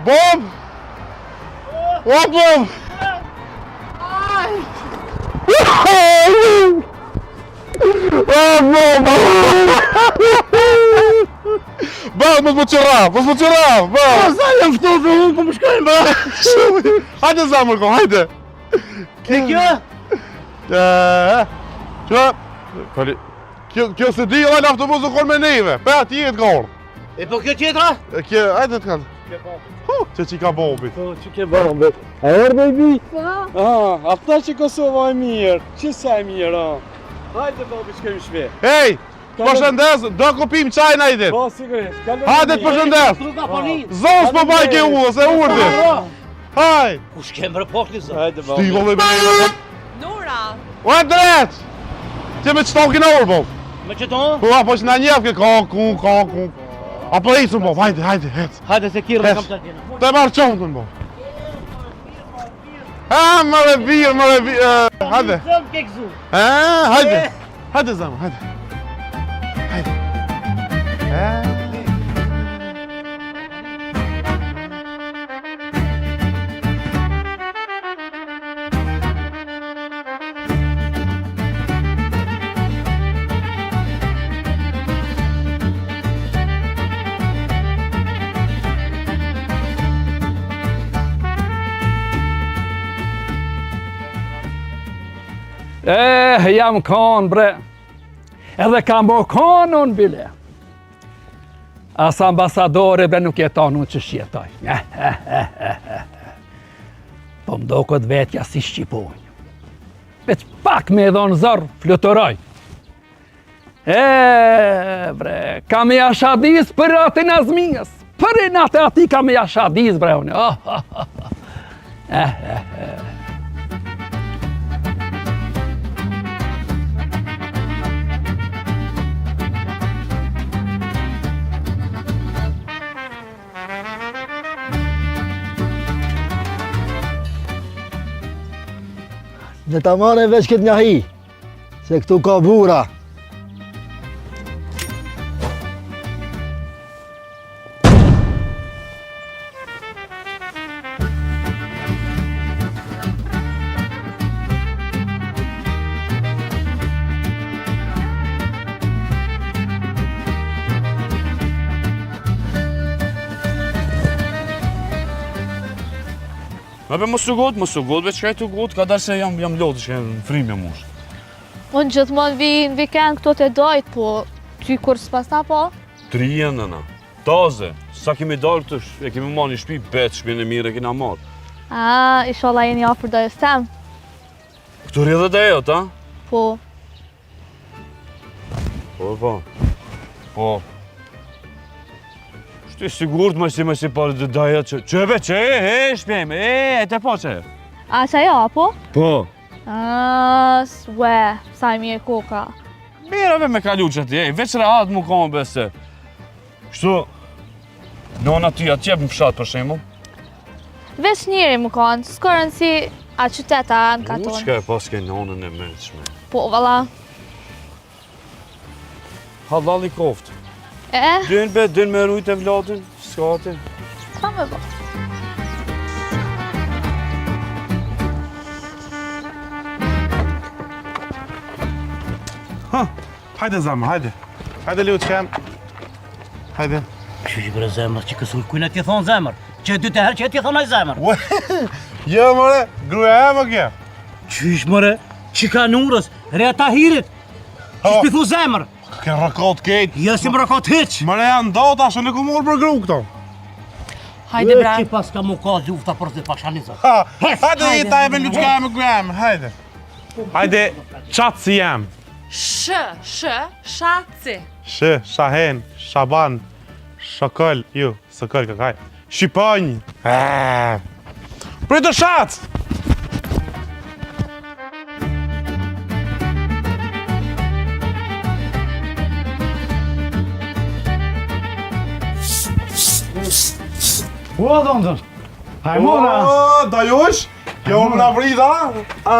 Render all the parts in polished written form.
Bob! O, Bob! O, Bob! Bob, mos më qëra, mos më qëra, Bob! Po, sa jam ftohtë, unë po më shkojnë, ba. Hajde, zemër, ko, hajde! E kjo? E, Kjo, fali, kjo, kjo se di, edhe në autobus u konë me neve, pe ati jetë ka orë. E po kjo tjetra? E kjo, hajde të kanë. Hu, që që ka bobit. Po, që ke bobit. A erë, baby? Po. Ah, a tha që Kosova e mirë, që sa e mirë, ah. Hajde, babi, shkojmë në shpi. Hej, përshëndes, do kupim çaj në i Po, sigurisht. Hajde të përshëndes. Zos po baj ke u, ose urdi. Haj. Ku shkem bre po këni zë? Hajde, babi. Sti vëllë me Nura. O e drejt! Që me qëto kina urë, po? Me qëto? Po, apo që na njef ke ka, ku, ka, ku. Apo ecëm, po, hajde, hajde, hec. Hajde se kirë kam të tjena. Të marrë qontën, po. Ha, më re birë, më re birë, hajde. Zëm ke këzu. Ha, hajde. Hajde, zemër, hajde. Hajde. Ha. Eh, jam konë, bre. Edhe kam bo konë unë, bile. As ambasadore, bre, nuk jeton unë qysh jetoj. Po më doket vetja si shqiponjë. Veç pak me e dhonë zor, fluturoj. E, bre, kam me ja shadis për atë Nazmijës. Për e natë ati kam me ja shadis, bre, unë. Oh, oh, oh. Eh, eh, eh. Në ta marrë veç këtë njahi, se këtu ka burra. Me be mos u gut, mos u gut, veç kaj të gut, ka dalë se jam, jam lodhë, që në frymë jam ushtë. Unë gjithmonë vi në vikend këto të dojt, po ty kur s'pas ta po? Tri janë nëna, taze, sa kemi dalë këtu, e kemi marrë një shpi, bet, shpinë e mirë e kena marrë. A, ishallah jeni afër dajës tem. Këtu rri dhe dajot, a? Po. Po, po. Po. Shti sigurt më si më si po daja që që be që e e shpjem e e te po që. A që ajo apo? Po. A, swe, sa i mirë koka. Mirë be me kalu që ti, ej, veç rahat mu konë bese. Kështu, nona ty atë qep në fshat për shembull. Veç njeri më konë, s'ka rëndësi a qytet a në katon. U, çka e paske nonën e mençme. Po, valla. Hallall i koftë. E? Dyn be, dyn me rujt evladin, s'ka aty. Qa me bo? Ha, hajde zemër, hajde. Hajde luçkem. Hajde. Kështu që bre zemër, që kësur kujna t'i thonë zemër? Që e dy të herë që e t'i thonë aj zemër? Jo, more, gruja e më kjo. Qysh more, që ka nurës, rea Tahirit, që s'pi thu zemër? Ke rëkot kejt. Jo, si më rëkot hiq. More janë do tash, nuk u morë për gru këto. Hajde bre. Që pas ka mu ka lufta për të pashanin zot. Ha, hajde jeta e me luçka e me gruja e me, hajde. Hajde, qatë si jam. Sh, sh, sha, c. Sh, Shahen, Shaban, Shokol, ju, Sokol ka kaj. Shqiponj. Eee. Prit të shatë! O, dhëndër. Haj, mora. O, dajush? Jo, më na vrida?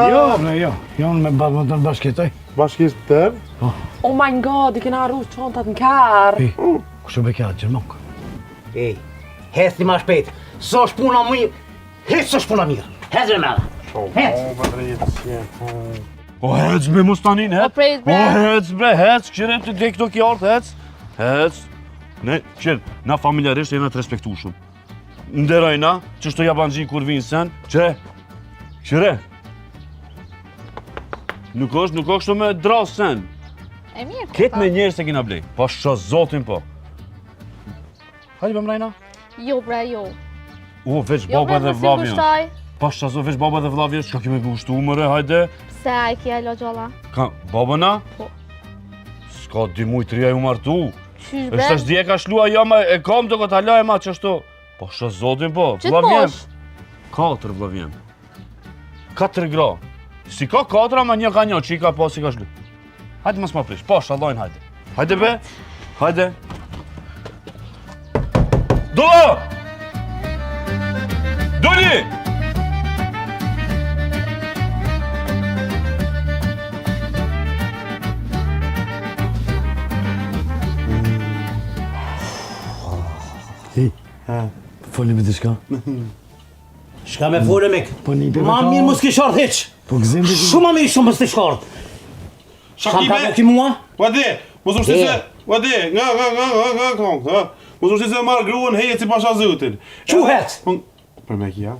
Jo, bre, jo. Jo, unë me babën tënë bashkëtoj. Bashkëtoj? Po. Oh my god, i kena harru çantat në kerr. Kushu be kja, gjërmok. Ej, Hecni ma shpejt. S'është puna mirë. Hiç s'është puna mirë. Hec me mera. Hec. O hec bre mos tani hec. O prej bre. O hec bre hec, kqyre të dek këto ki ardh hec. Hec. Ne, kqyre, na familjarisht jena të respektueshëm. Nderojna, qështu jabanxhi kur vinë sen, që kqyre. Nuk është, nuk është kështu me dras sen. E mirë. Këtë me njerëz e kina blej. Pasha zotin po. Hajde be mrejna. Jo bre, jo. U, veç Jo baba bre, dhe mos i vllavi. ngushtoj. Pasha zot, veç baba dhe vllavi është, çka kemi ngushtu mëre, hajde. Pse a e ki hala gjalla? Ka, baba na? Po. S'ka dy muj, tri ai u martu. Qysh bre? Është tash dje ka shlua, jo, ma, e kam të këtë hala e ma qështu. Pasha zotin po, Qëtë vllavi jem. mosh? Katër vllavi jem. Katër gra. Si ka katra, ma një ka një, që i ka pas, i ka shlu. Hajde mos ma prish, pasha Allahun hajde. Hajde be, hajde. Dula! Duli! Foli me diçka? Shka me fole mik? Po një pe Ma mirë mos kish ardh hiç. Po gëzim të Shumë ma mirë shumë mos kish ardh. Sa më ka ki mua? Ua di, mos u shti se, ua di, nga nga nga nga nga nga nga. Mos u shti se marr gruan hec i pasha zotin. Qu hec? Po, Për me kia.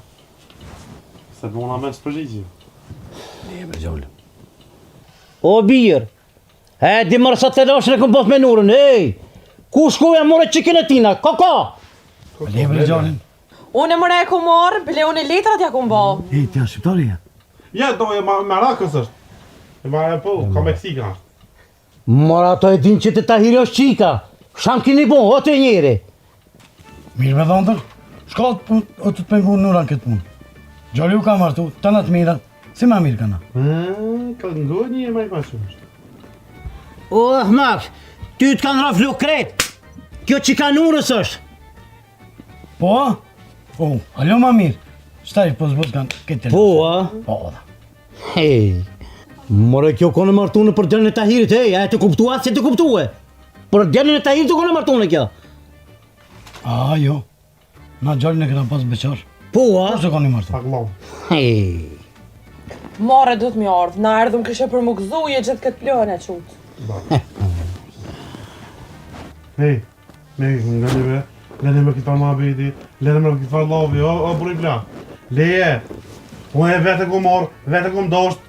Se bona me s'përgjigje. Ne bre gjallë. O bir. E di mërë sa të lashën e kom pas me nurën, ej! Ku shkoja more çikën e tina? Koko! Le bre gjallin. Unë e mëre e ku marrë, bile unë e letrat ja ku bo. Ej, ti janë shqiptari ja? Ja, do e ma, Marakës është. E ma e po, ka Meksika është. Mora ato e din që të Tahiri është qika. Sham kini bo, o të njeri. Mirë me dhëndër, shka të o të të pengu nura në këtë punë. Gjali u ka martu, të në të mira, si ma mirë kana. Mm, ka ngoj një e ma i pashëm është. O, ahmak, ty të kanë raflu krejt. Kjo qika nurës është. Po, po, alo ma mirë. Shtaj, po zbut kanë këtë të Po, a? Po, da. Hej, more kjo konë martune për djelin e Tahirit, hej, a e të kuptua, si të kuptue? Për djelin e Tahirit të konë martune kjo. A, jo. Na gjalin e këta pas beqar. Po, a? Po, se konë martu. Sagllom. Hej. More do të mi ardhë, na erdhëm kishe për më gëzu, je gjithë këtë plën e qutë. Hej, Me, nga një be, lene me këtë farë muhabeti, lene me këtë farë llafi, o, o burri pla. Leje, po e vetë e ku morë, vetë e ku mdosht,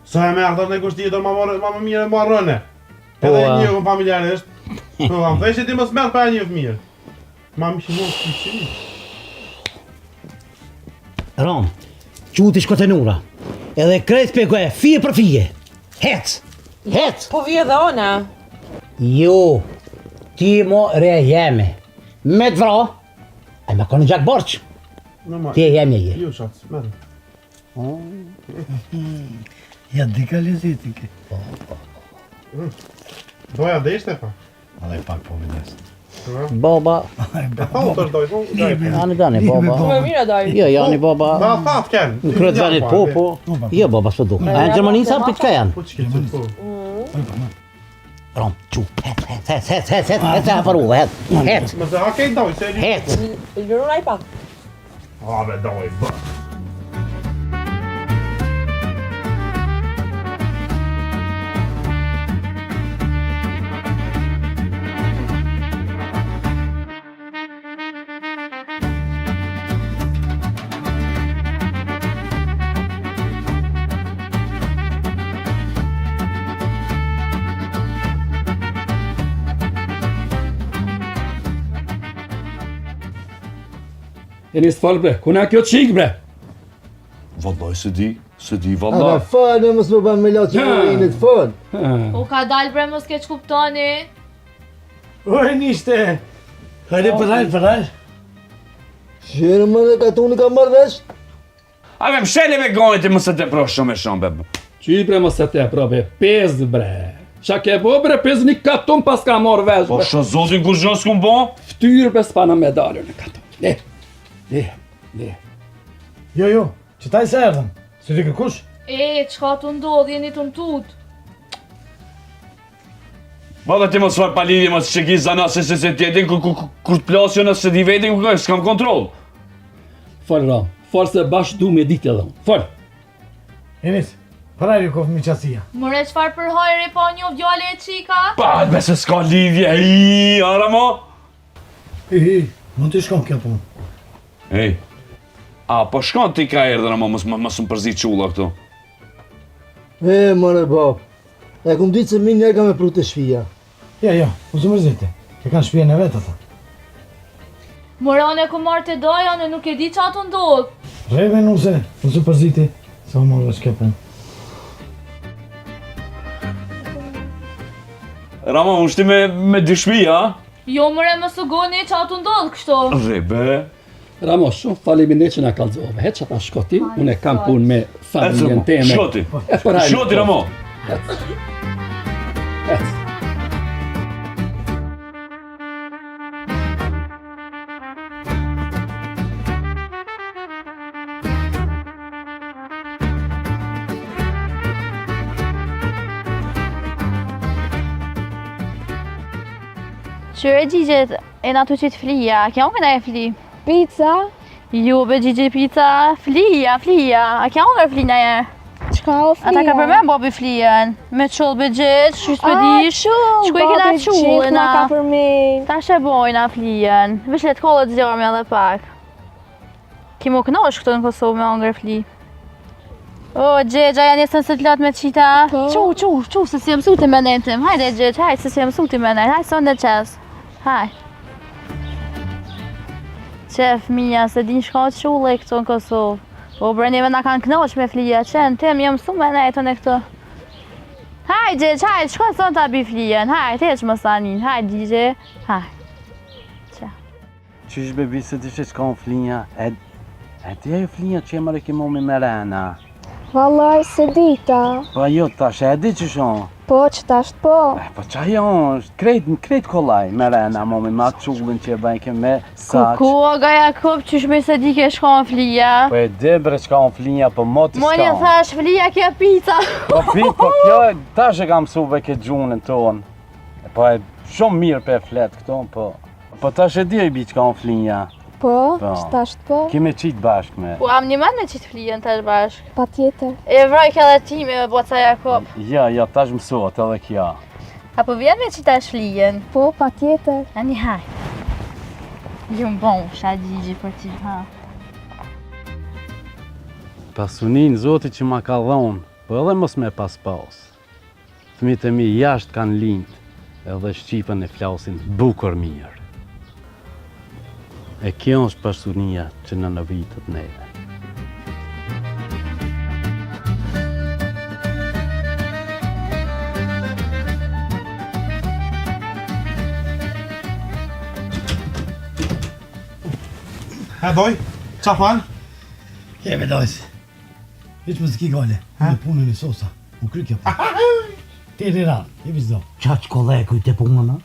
sa e me ardhër në kush tjetër, ma, marrë, ma më mirë e marrë rëne. Po, Edhe a. një kom familjarisht. Po, kam thënë që ti mos merr pa një fëmijë. Ma më shi mos ti qi. Rom, quti shko te Nura. Edhe krejt spjegoje, fije për fije. Hec, hec. Po vje dhe one. Jo, ti mo re jeme. Me të vra, e me konë gjak borç. Normal. Ti e jeme je. Jo, shac, merr. Ja, dika lezeti ke. Doja deshte pa. Alaj pak po vides. Baba, E thotë është doj, po, doj. ani dani, baba. Më mirë daj. Jo, jo, ani baba. Ma thatë ken. Në krye të vendit, po, po. Jo, baba, s'po du. A në Gjermani sa për çka janë? Po ç'ke ti, po. Rom, çu, hec, hec, hec, hec, hec, hec, hec, hec, hec, hec, Mos e ha kejt doj, se e hec. Lërun ai pak. Ha be doj, bë. E një s'falë bre, ku na kjo qikë bre? Vallaj se di, se di A vallaj. fal, me mos më bën me latë që në të fal. U ka dalë bre mos keq kuptoni. Oj, nishte. Hajde për për dal. Shërë më dhe katuni ka marrë vesh? A me mshele me gojën të mos e tepro shumë e shumë be. Qy bre mos e tepro be, pez bre. Qa ke bo bre, pez një katun pas ka marrë vesh Po bre. shë zotin kur gjë s'kum bo? Ftyrë bre s'pana me dalë në katun. Le, le, le. Jo, jo, që taj se erdhëm, se di kërkush. E, çka të ndodh, jeni të mtut. Valla ti mos fol pa lidhje, mos që ki zana se se se ti e din kur kur kur të plas jo nëse di vetin ku ka, s'kam kontroll. Fol Ram, fol se bash du me ditë edhe unë. Fol. Enis, për hajri koftë miqasia. More çfarë për hajri pa një djali e çika? Pa, be se s'ka lidhje, i, ara mo. I, i, mund të shkon kjo punë. Ej, a, po shkon ti ka erdhën, ama mos, mos më përzi qulla këtu. E, more bab, e kum ditë se mi një ka me pru te shpia. Ja, jo, mos u mërzite, e kanë shpijën e vetë ata. More unë e kum marrë te daja, unë nuk e di ça tu ndodhë. Rreve nuse, mos u përziti, se u morë vesh kjo punë. Rama, unë shti me, me dy shpi, ha? Jo, more mos u goni, ça tu ndodhë kështu? Rrebe. Ramo, shumë faleminderit që na kallzove. Hec ata shko ti, unë e kam punë me familjen teme. Shko ti. E për hajr. Shko ti, Ramo. Hec. Hec. Qyre Gjigjet, e na të qitë flija, a kja unë e fli? Pizza? Jo, be Gjigje pizza, flija, flija, a kja unë e fli në e? Qka o flija? Ata ka përmen babi flijën, me qull be Gjigj, që s'pe dish, qull, që ku e kena babi qullin, gjithë na a? ka përmen. Tash e bojna flijën, veç le të kollet zjarmi edhe pak. Ki mu kënosh këtu në Kosovë me hongër fli. O, Gjegja, ja nisën se të latë me qita. Po. Qu, qu, qu, se si mësu ti me nejtim. Hajde, Gjegj, hajde, se si mësu ti me nejt. Hajde, son dhe qes. Hajde. Qe, fëmija, se din shka qulle këtu në Kosovë. O, bre, neve na kanë kënoq me flija, që në tem jam mësu me nejtën e këtu. Hajde, Gjegj, hajde, shko son ta bi flijën. Hajde, heq më sanin. Hajde, Gjegje, hajde. Qe. Qysh be bi se dishe çka unë flinja, e, e di ajo flinja që e mërë ke momi me rena. Vallaj se dita. Po jo tash, e di qysh o? Po, që tash po. E, po qa jo është, krejt, krejt kollaj me rena momi, me atë qullin që e bajke me saç. Ku, ku, o Jakup, qysh me se di ke shka në flija? Po e di bre çka unë flinja, po moti Mo s'ka. një thash, flija kjo pizza. Po pi, po kjo e tash e kam mësu be këtë gjunën tonë. E, Po e shumë mirë pe flet këto, po Po tash e di e bi çka unë flinja. Po, Po. që tash po. Keme qitë bashkë me. Po, am një me qitë flijën tash bashkë. Pa tjetër. E vraj ke edhe ti me boca Jakup. Ja, ja, tash mësohet edhe kjo. A po vjen me qitë tash flijën? Po, pa tjetër. Ani haj. Ju më bon, sha Gjigji për ti, ha. Pasunin zoti që ma ka dhonë, po edhe mos me pas pas. Fëmijët e mi jashtë kanë lind, edhe shqipën e flasin bukur mirë. E kjo është pasunia që na nevojitet neve. E doj, qa fan? Kemi dojs. Hiç më s'ki gale, në punën e sosa. U kry kjo punë. Ti e rran, i vizdo. Qa që kollaj kujt e punën, a?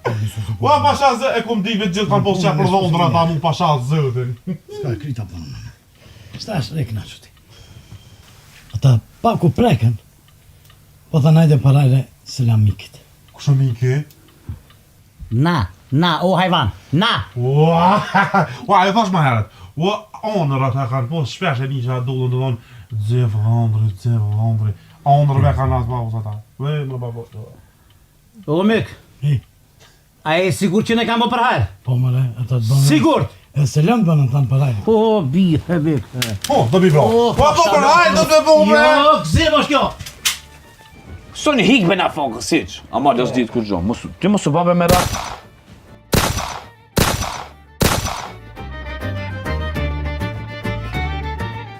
Ua, pasha zë, e kum di vetë gjithë kanë posë qa për dhondra, ta mu pasha zëtin. S'ka kryta punën. Shta është rekna që ti. Ata pak u prekën, po tha najde parajre selamikit. Kush o miki? Na, na, o hajvan, na! Ua, ua, e thash më herët. Ua, onërat e kanë po shpesh e nisha dullën të thonë, Gjef dhondri, gjef dhondri. Onërve kanë asë babus ata. Dhe, më babus. O mik, E, a e sigur që ne kam bo për hajr? po më re, ata të bënë. Sigurt? E selam të bënë, thanë parajre. Po, bi, e mik. e. Po, do bi bro. O, Po, po, për hajr, do të bu, bre. Jo, gzim është kjo. Soni hik be na fokë, siq. Ama los ditë kur gjo. Mos, ti mos u babe me rak.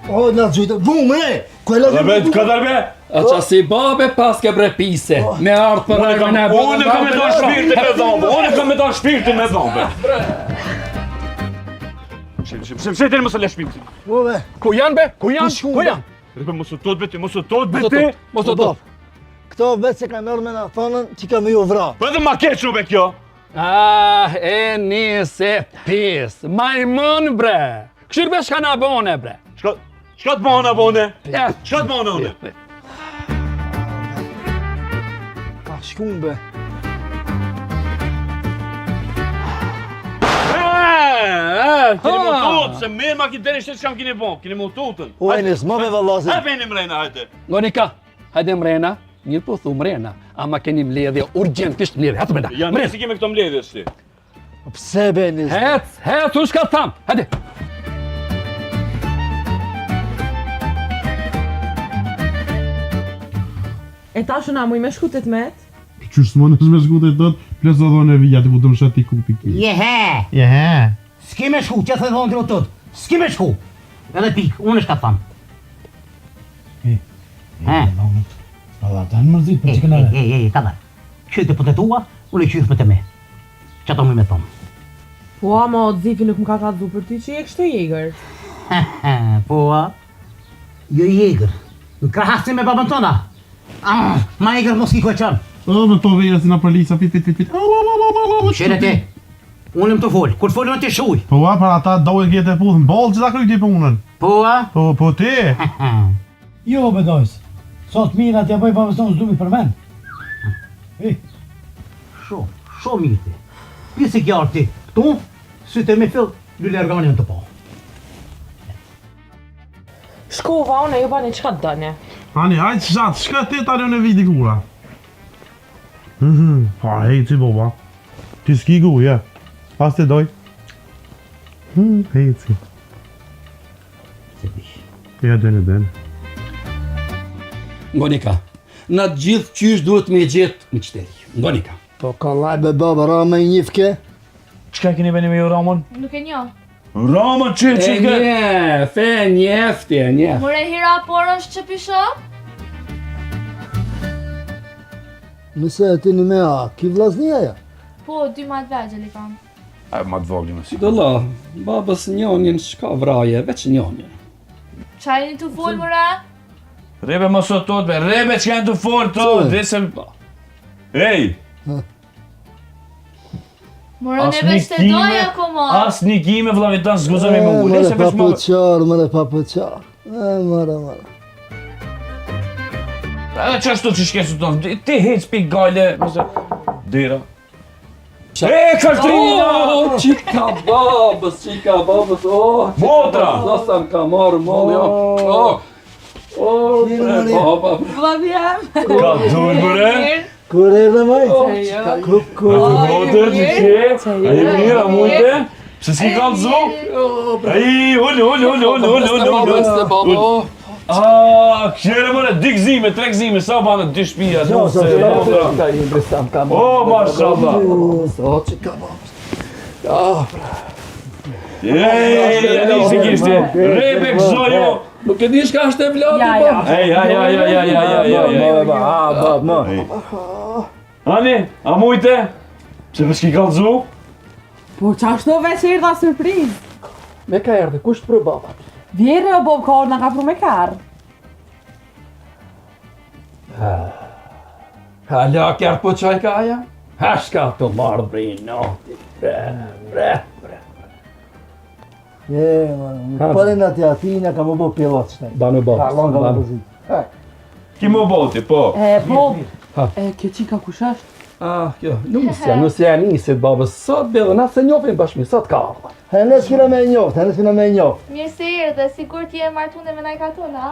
O, na gjujtë, bum, e! Ku e Dhe be, ka be? A qa si babe pas ke bre pise, me ardhë për Unë kam, me na unë kam me dhënë shpirtin me dhëmbë, unë kam me dhënë shpirtin me dhëmbë. Shim, shim, shim, shim, mos e le shpirtin. Po, be. Ku janë be? Ku janë? Ku shkun, Ku be? janë? Rripe, mos u tot be ti, mos u tot be Mos u ti. tot, mos u tot. Këto vetë se kanë ardhur me na thonën që ka me ju vra. Po edhe ma keq u be kjo. Ah, e nise pis, majmën bre. Këshir be shka na bone bre. Çka çka të bëna bone? Ja. Çka të bëna unë? Ka shkun be. Keni mu tut, se mirë ma ki deri shtet çka keni bo, keni mu tutën. O Enis, më be vëllazën. Hajde veni mrena, hajde. Ngonika, hajde mrena, mirë po thu mrena, ama keni mbledhje urgjentisht mbledhje, hajde mrena. Ja, ne si kemi këto mbledhje ti. Po pse be Enis? Hec, hec, u shka tham, hajde. E tash unë a muj me shku te t'met? Qysh s'mundesh me shku te t'met, plus edhe unë e vija të ku të më shëti kupi ki. Jehe! Jehe! S'ki me shku, që të thonë të tët. S'ki me shku. Edhe pik, unë është ka thamë. E, e, Alla, ta në mërzit për që këna E, e, e, ka dhe. Qysh të punët e tua, unë e qysh me të me. Që të mu me thonë. Po ama o Zifi nuk më ka kallzu për ty që je kështu i egër. Po a, jo i egër. Në krahasim me babën tënd. Ah, ma egër mos ki ku e qënë. O, me po veja si na përlisa, pit, pit, pit, pit. Qere ti, unë më të folë, kur të folë unë të shuj. Po a, për ata do e gjetë e puthë, në bolë që ta kryj ti punën. Po a? Po, po ti. Jo, bedojs. Sot mirë atja bëj babës tonë s'du mi përmen. E, Sho, sho mirë ti. Pi si kjarë ti, këtu, si të me fill, lule ergani në të po. Shkova unë e ju bani çka të doni. Ani, hajtë shat, shka ti tani unë e vi dikura. Mhm, pa, hej, ti boba. Ti s'ki gu, ja. As ti doj. Hmm, hej, ti. Se bish. Ja, dene, dene. Ngonika, na të gjithë qysh duhet me gjetë në qëteri. Ngonika. Po kollaj be baba, Rama i njifke. Çka keni bëni me ju Ramën? Nuk e njoh. Ramën që që E njef, e njef ti, e njef. More hira por është që pisho? Nëse e ti një me a, ki vllaznia ja? Po, dy ma të vegjël i kam. A ma të vogli më si. Dëlla, babës njonin shka vraje, veç njonin. Qa jeni të folë, more? Rebe mos o tot be, rebe që janë të folë to, dhe se... Ej! More ne veç të doja akoma. As një kime vllavit tanë s'guzon me mungu. More papuqar, more papuqar. E, more, more. Edhe që ashtu që shkesu tonë, ti hec pi gale, mëse, dera. E, Kaltrina! Oh, qika babës, qika babës, oh, qika Motra! babës, Sa më ka marrë molli, oh, oh, oh, bre, baba. Vllavi jem. Ka dulë, bre? Kur erdhe moj? Ku, ku? A të motër, që qe? A je mirë, a mujte? Pse s'ki kallzu? Ai, ul, ul, ul, ul, ul, ul, ul, ul. Baba, oh. Ah, kqyre more, dy gëzime, tre gëzime, sa banë dy shtëpia, nuse, motra. Ka i bre, sa më ka marrë. O, mashallah. Oh, qika babës. Ah, pra. Ej, e di si kishte. Rebe gëzoju. Nuk e di shka është e vladi, Ja, ja. po. Ej, aj, aj, aj, aj, aj, aj, aj, aj. Ba, ba, ba, ba. Ani, a mujte? Pse po s'ki kallzu? Po qashtu veç erdha surprizë. Me ka erdhe, kush të pru baba? Vjerre o bob ka ardhë na ka pru me kerr. Hala, kërë po qaj ka aja? Ha, shka të marrë bre, nati, bre, bre, bre. E, më palin aty Atina ka më bo pilot shtaj. Banu babës, Talon ka më banu. bo zi. Ki më boti, po. E, po, Ha. e, kjo qika kush është? Ah, kjo, nusja, nusja e nisit babës, sot be dhe na se njofim bashkë, sot ka ardhë. He, ne s'kena me e njoft, he, ne s'kena me e njoft. Mirë se erdhe, sigur ti je martune me naj katun, a?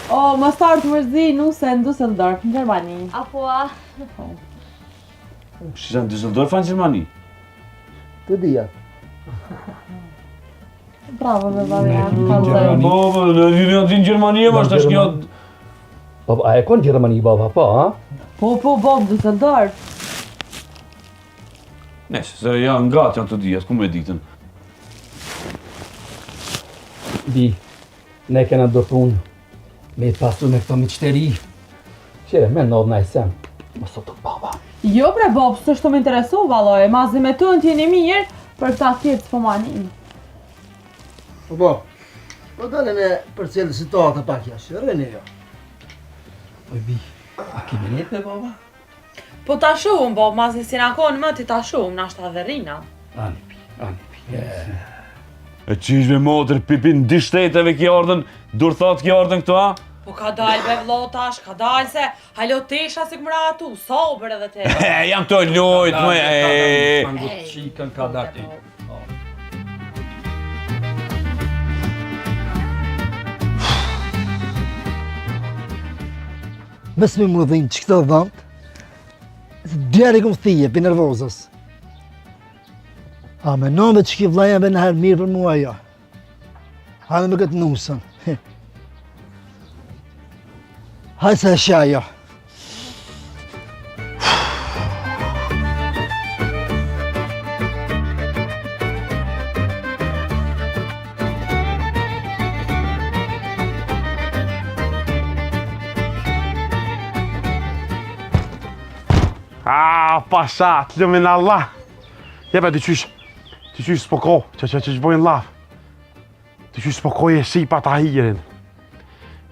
O, mos të ardhë mërzi, nuse në Düsseldorf, në Gjermani. Apo a? Shqita në Düsseldorf a në Gjermani? Të dija. Bravo, me babi jam, Gjermani. Po, po, në në në Gjermani, më është kjo... Baba, a e kon Gjermani baba, po, a? Po, po, bob, Düsseldorf. Nëse, se janë gatë, janë të dyja, ku me ditën. Bi, ne kena do punë me i pasu me këto miqteri. Qere, me ndodhë naj sen, mos o të baba. Jo bre bob, s'është të më interesu valloj, mazi me të në t'jeni mirë, për këta tjerë s'po ma nin. Po, po. Po dale me përcjellë situata pak jashtë, rëni jo. Oj bi, a kemi nejt me baba? Po ta shohum, bob, mazi si na konë më ti ta shohum, nashta dhe rina. Ani bi, ani bi. E qysh me motër, pipin dy shteteve ki ardhën, dur thatë ki ardhën këto, a? Po ka dalë be vlo tash, ka dalë se halo tesha si këmëra atu, sobër edhe te. E, jam të lujt, më e... Mangut qikën ka dalë. Mos me m'u dhimt qëto dhomt, djeri kum thije, pi nervozës. A menove që ki vllaja me nëherë mirë për mua jo. Hajde me këtë nusën. Hajde se e sheh jo. Ah, pasha, të lumin Allah. Jepe, ti qysh, ti qysh s'po ko, që që që që bojnë llaf. Ti qysh s'po ko e shipa Tahirin.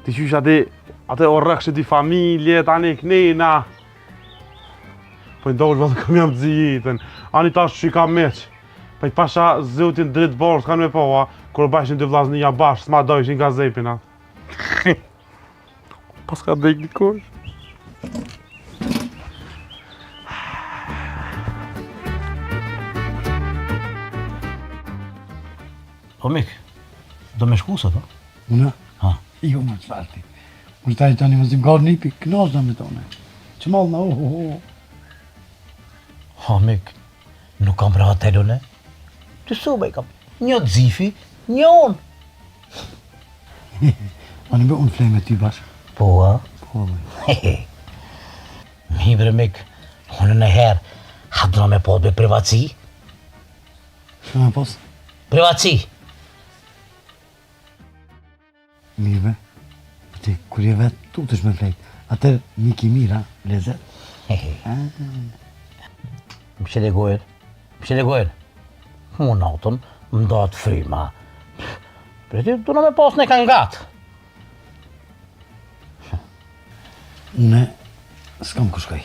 Ti qysh aty, aty o rrëkshë di familje, tani knena. Po i ndoshë, vëllë, kam jam të zijitën. Ani tash që i kam meq. Po i pasha zotin dritë borë, s'kanë me poa, kur bajshin dy vllaznija bashkë, s'ma dojshin gazepin, a. Paska dek dikush. Po mik, do me shku sot, o? Unë? Ha. Jo, më çfarë ti. Unë taj tani mos im gardë nipi, knaqna me tone. Që mallë na, oh, oh, oh. Ha, mik, nuk kam rahat unë. Ty soba i kam, një zifi, një unë. Unë be unë flej me ty bashkë. Po, a? Po, dhe. Mi bre mik, unë në herë, ha do me po be privaci. Shë me pos? Privaci. Mirë be, po ti kur je vetë, tutesh me flejt. Atër mik i mira, lezet. Më qele gojën, më qele gojën. Mu natën, më ndahet fryma. Për ti, du në me pas në kanë gatë. Unë, s'kam ku shkoj.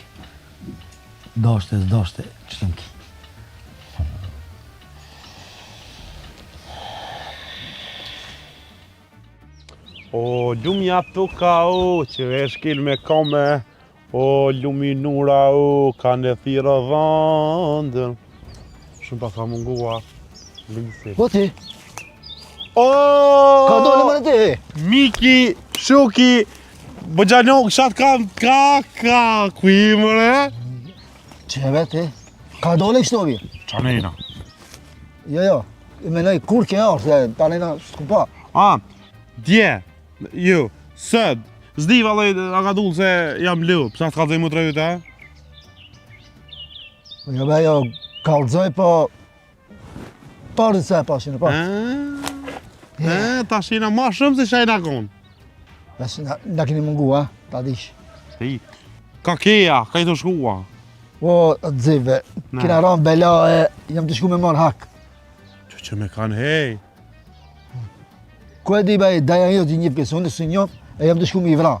Dashte, s'dashte, që të më ki. O, lumja tuka, o, që e shkil me kome, o, lumi nura, o, ka në thirë dhëndën. Shumë pas ka mungua, lisi. Po ti? O! Ka dole më në ti? Miki, Shuki, Bëgjanok, shat ka, ka, ka, ku i mëre? Që e veti? Ka dole kështu vi? Qa nejna? Jo, jo, i menoj kur ke ardhë, se tani na s'ku pa. A, dje, ju, sot, s'di vallai a ka dull se jam lu, pse s'ka zëj më të a? Po jo, be, jo, kallzoj, po Parë se e pashin, po. E, tash jena ma shumë se shajna konë. Tash na, na keni mungu, a? Ta dish. Ti, ka keja, ka i të shkua. O, zive, kena ranë bela e jam të shku me marrë hak. Që që me kanë hej. Ku e di be, daja jo të një kësë, unë së njoh, e jam të shku me i vra.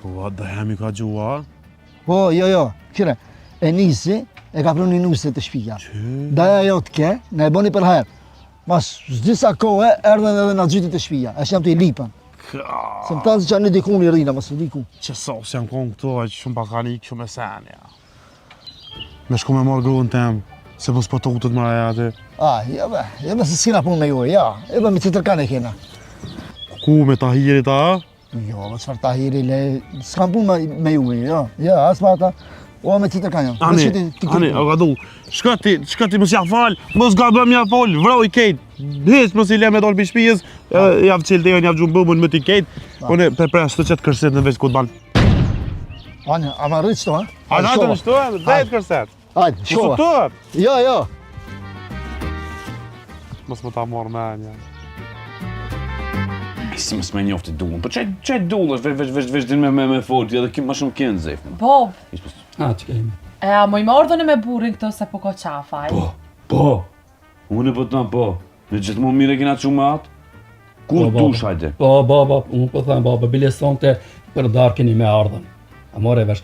Po, a daja mi ka gjua? Po, jo, jo, kqyre, e nisi, e ka pru një nuse te shpia. Daja jo të ke, na e boni për herë. Mas disa kohë, erdhen edhe na gjytin te shpia, e që jam të i lipën. Se më tanë se që anë dikun i rina, mos e diku. Që sa se jam konë këto, e që shumë pa kanë ikë, shumë e sen, ja. Me shku me marrë gruën tem, se mos po të utët më raja aty. A, jo be, jo be se s'kena punë me ju, ja, jo be me tjetër kanë e kena. Ku me Tahirit, a? Jo, me çfarë Tahiri, le, s'kam punë me, me ju, me ju, jo, jo, as me ata, o me tjetër kanë, jo. Ani, ti, ani, o gadu, shka ti, shka ti mos ja fal, mos gabëm ja fol, vroj kejt, hiç mos i le me dol pi shpijës, ja vçel derën, ja gjum bëmën me ti kejt, unë pe pres të qet kërset në veç ku të ban. Ani, a ma rrit qëto, ha? A na të shto, drejt kërset. Hajde, shkova. Mos u Jo, jo. Mos më ta marr mendja. Si mos me njoftë dullën. Po çe çe dullë është veç veç veç veç din me me me fol, edhe kim më shumë kënë zef. Bob. A çka jemi? E a moj më ardhën me burrin këto se po ka qafaj. Po, po. Unë po të them po. Ne gjithmonë mirë e kena çu me atë. Kur Po, dush hajde. Po, baba, unë po them baba, bile sonte për darkë keni me ardhën. A more vesh,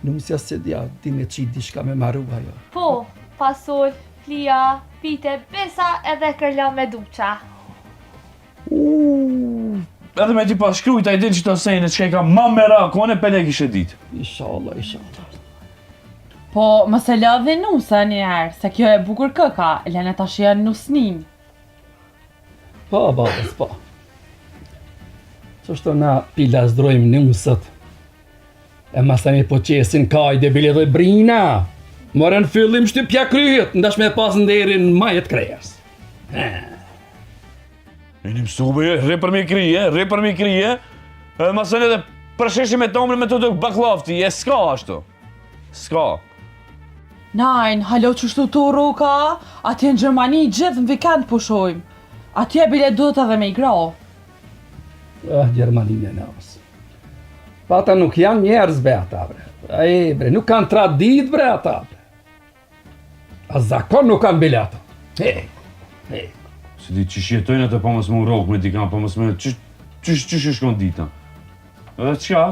nusja se di, a di me qitë diçka me maru ajo. Po, fasol, flija, pite, besa edhe kërla me duqa. Uuu, edhe me ti pas shkrujt, a i din që të sene, që i ka ma merak, unë e pele kishe dit. Inshallah, inshallah. Po, mos e lodhi nusën një herë, se kjo e bukur këka, lene ta shijon nusnin. Po, babës, po. Qështu na pi lazdrojmë nusët. E masanej po qesin kajde bile dhe brina. More në fillim shtypja kryet, ndash me pas nderin maje t'kresë. E një mësu be, rri për mi krye, rri për mi krye. E masanej edhe përsheshi me tomrin me të të bakllavti, e s'ka ashtu. S'ka. Najn, halo qështu të rruka, atje në Gjermani gjithë në vikend pushojmë. Atje bile duhet edhe me i gra. Ah, Gjermaninë e nës. Pa ata nuk janë njerëz be ata, bre. Ai, bre, nuk kanë traditë bre ata, bre. A zakon nuk kanë bile ata. Hej, hej. Se di qysh jetojnë atë pa mos me u rrok me dikan, pa mos me... Qysh, qysh, qysh e shkon dita? Edhe çka?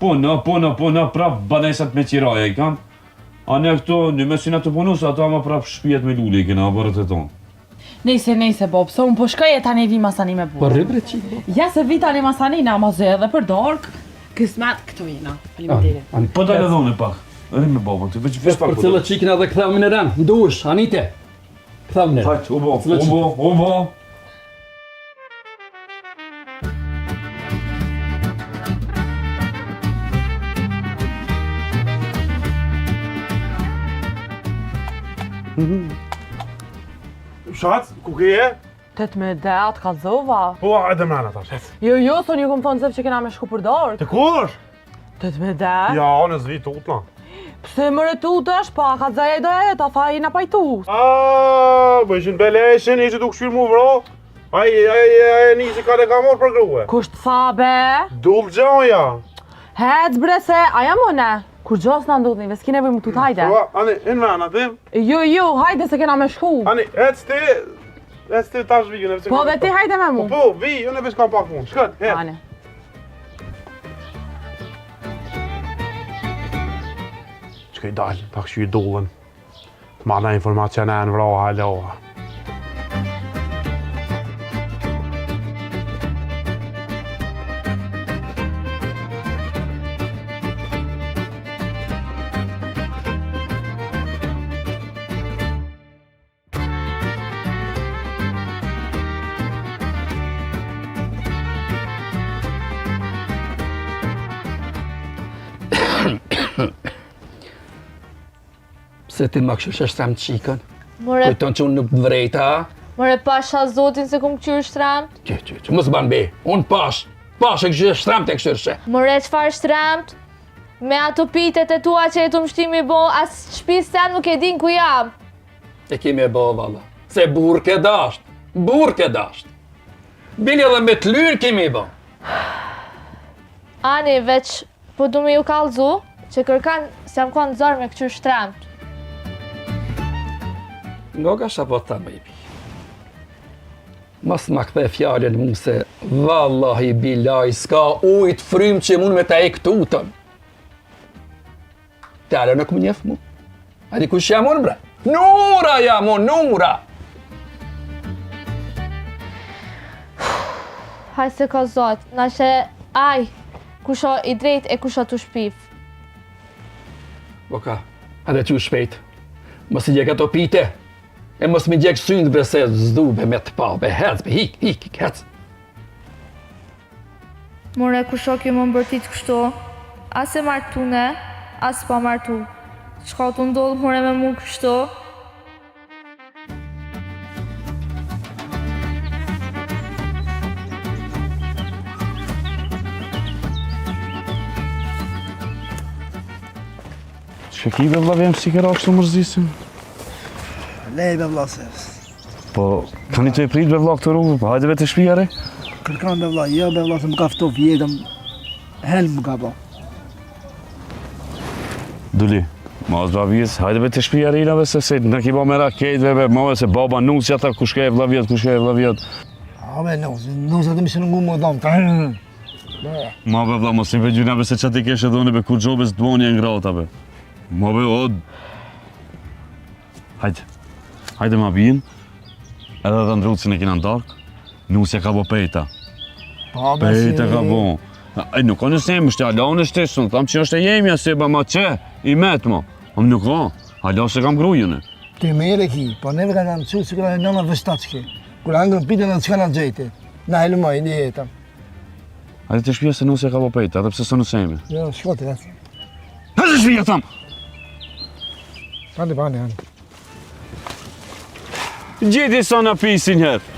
Po, në, po, në, po, në, prap banesat me qiraja i kanë. A ne këto, në mesin atë punu, se ato ama prap shpijat me lule i kena, aborët e tonë. Nejse, nejse, Bob, se unë po shkoj e tani vi masani me burë. Po rri bre çik, Bob. Ja se vi tani masani na mos edhe për dorkë. Kismet këtu jena. Faleminderit. Po dalë edhe unë pak. Rri me babën ti, veç veç pak. Për cilë çikën edhe kthehemi në ren. Ndush, anite. Kthehemi në ren. Hajt, u bo, u bo, u bo. Shat, ku ke je? Të të me dhe atë kallzova. Po, edhe mrena tash, hec. Jo, jo, thonë ju kom thonë zef që kena me shku për darkë. Te kush? Të të me dhe. Ja, unë s'vi tutna. Pse more tutesh, pa, kallzoj e doja e ta tha i na pajtu. Aaaa, po ishin beleshin, ishin tu këshyrë mu vro. Ai, ai, ai, nisi ka dhe ka morë për grue. Kush të tha be? Dull gjoja. Hec bre se, a jam une? Kur gjo s'na ndodh neve, s'ki nevojë mu tut, hajde. Po, ani, in vend aty. Jo, jo, hajde se kena me shku. Ani, ec ti, ec ti tash vi, unë Po dhe ti hajde me mu. Po, po, vi, unë veç kam pak punë. Shkon, hec. Ani. Çka i dal, pak që i dullën. Të marrë na informacion e në vro, alo. Pse ti ma kqyrshe shtremt çikën? More... Kujton që unë nuk të vrejta, a? More pasha zotin s'e kum kqyrë shtremt? Që, që, që, mos ban be, unë pash, pash e kqyrshe shtremt e kqyrshe. More çfarë shtremt? Me ato pitet e tua që je tu m'shti mi bo, as shpisë tem nuk e din ku jam. E ki me bo, valla, se burrë ke dasht, burrë ke dasht. Bile edhe me të lyrë ki me bo. Ani, veç Po du me ju kallzu, që kërkan s'jam konë zor me këqyr shtremt. Ngoga çka po të më i bi. Mos ma kthe fjalën mu se vallahi bilahi s'ka ujë të frymë që mund me ta hek tutën. Ti hala nuk më njef mu. A di kush jam unë bre? Nura jam unë, Nura! Haj se ka zot, na sheh aj, kush o i drejt e kush o tu shpif. Boka, hajde çu shpejt. Mos i djeg ato pite. E mos mi djeg sytë bre se s'du be me të pa, be hec, be hik, hik, hik, hec. More kush o kjo me m'bërtit kështu? As e martune, as pa martu. Çka tu ndodhë more me mu kështu? Çka ki be vlla vjen si ke ra kështu mërzisim? Lej be vlla se. Po, tani të e prit be vlla këtë rrugë, po hajde be te shpia re. Kërkan be vlla, jo be vlla se më ka ftof jetëm, helm më ka bo. Duli, ma zba vjes, hajde be te shpia rina be se se në ki ba merak kejt be be, ma se baba nusja tha kush ke vlla vjet, kush ke vlla vjet. A be nusja, nusja të më shënë ngu më dhomë, Ma be vlla, mos i be gjyna be se që ti keshe dhone be kur gjobes të boni e ngrata be. Ma be, o... Hajde, hajde ma bin, edhe dhe ndrucin e kina n'darkë, nusja ka bo pejta. Po, be si... Pejta ka bo. E nuk ka nëse jemi, është e ala unë është e së, thamë që është e jemja, se ba ma që, i metë mo. Am nuk ka, ala se kam grujën e. Ti mirë e ki, po neve ka në mësu, si kërë e nëna vështachke. Kur angën pitën në çka na gjeti, na helmoj një jetën. Hajde te shpia se nusja ka bo pejtë, edhe pse s'o nuse ime. Jo, shko ti vetë. Hajde te shpia, tham! Hajde, hajde, hajde. Gjeti sa në pisin herë.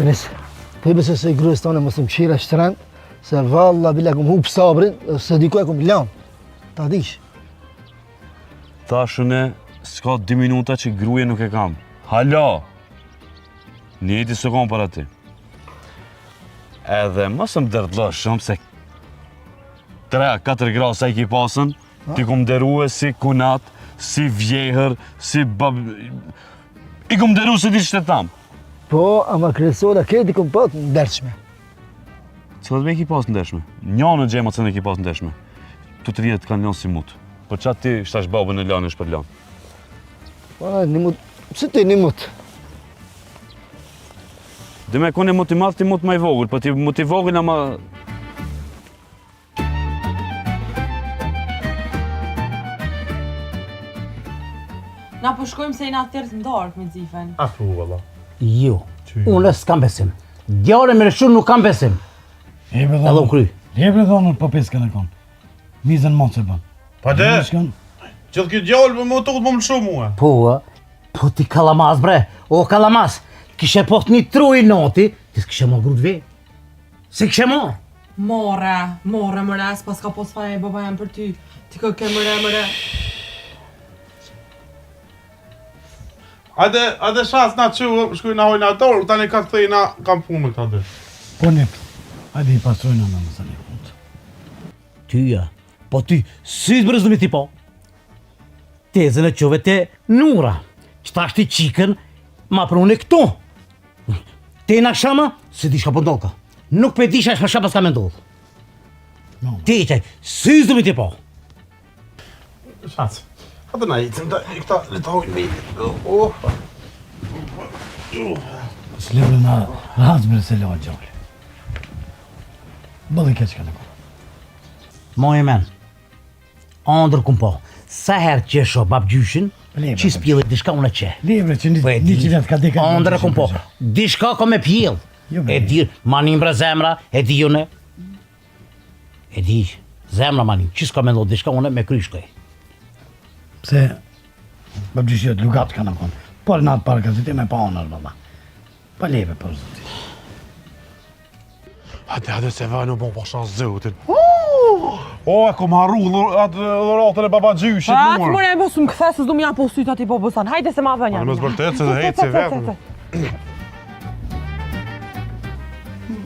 Enes, ti besoj se grues tonë mos më qira shtren, se valla bila kum hup sabrin, se diku e kum lanë. Ta dish. Tash unë s'ka dy minuta që gruje nuk e kam. Hala! Njeti s'e kam për aty. Edhe mos më dërdlo shumë se 3 4 gra sa i ki pasën, t'i kum nderue si kunat, si vjehër, si bab... I kum nderu se di që të tham. Po, ama kryesora këtë i kum pas ndershme. Cilat me i ki pas ndershme? Njanën gjema cënë e ki pas ndershme. Të të rjetë kanë lënë si mut. Po qa ti shtash babën e lanë e shpërlan? Po, një mut, pse ti një mut? Dhe me kone mut i madh, ti mut ma i vogël, po ti mut i vogël ama... Na po shkojmë se jena thirrë në darkë me Xifen. A thu, valla. Jo, unë s'kam besim. Djore me lëshu nuk kam besim. Edhe u kry. Lebre dhonën po pesë kanë konë. Mizën mos e bën. Pa de, gjithë këtë djallë për më të më më shumë mua. Po, po ti kallamas bre, o kallamas, kishe po një truj noti, ti s'kishe marrë gru t've. Se kishe marrë. More, more, mëre, s'pas ka pos faje baba jam për ty. Ti kë ke mëre, mëre. Hajde, hajde shas na që shkoj na hojna dorë, tani ka kthej na kam punë me këta dy. Po nip, hajde i pastrojna në mësë një punë. Tyja, po ty, si të brëzëmi ti po? Tezën e qove te Nura, që tash ti qikën, ma prune këtu. Te na shama, se di shka po ndodhka. Nuk pe di shka shka paska me ndodhë. No. Ti që, si të ti po? Shac, hajde na icim, ta, këta le të hojnë mi. Oh. S'lebre na rahat bre se lojë gjallë. Bëlli keq ka në kohë. Moj e men, andër kum po, sa herë që e shoh babgjyshin, që s'pjellit diçka unë e që. Lebre që një, po një që vetë ka deka. Andër kum po, diçka ka me pjell. Jo, e di, ma një bre zemra, e di unë. E di, zemra ma një, që s'ka me ndodhë diçka unë me kry shkoj. Pse, babgjyshi jot lugat ka në konë. Por në atë parë ka me pa onër, valla. Pa leve, për zëti. Hajde, hajde se vënë u bon pasha zotin. O, e kom harru atë dhuratën e babagjyshit, Pa, të mërë e mos më kthe se s'du më ja po sytë aty po bësan. Hajde se ma vënja. Në mos vërtet se dhe heci vetëm.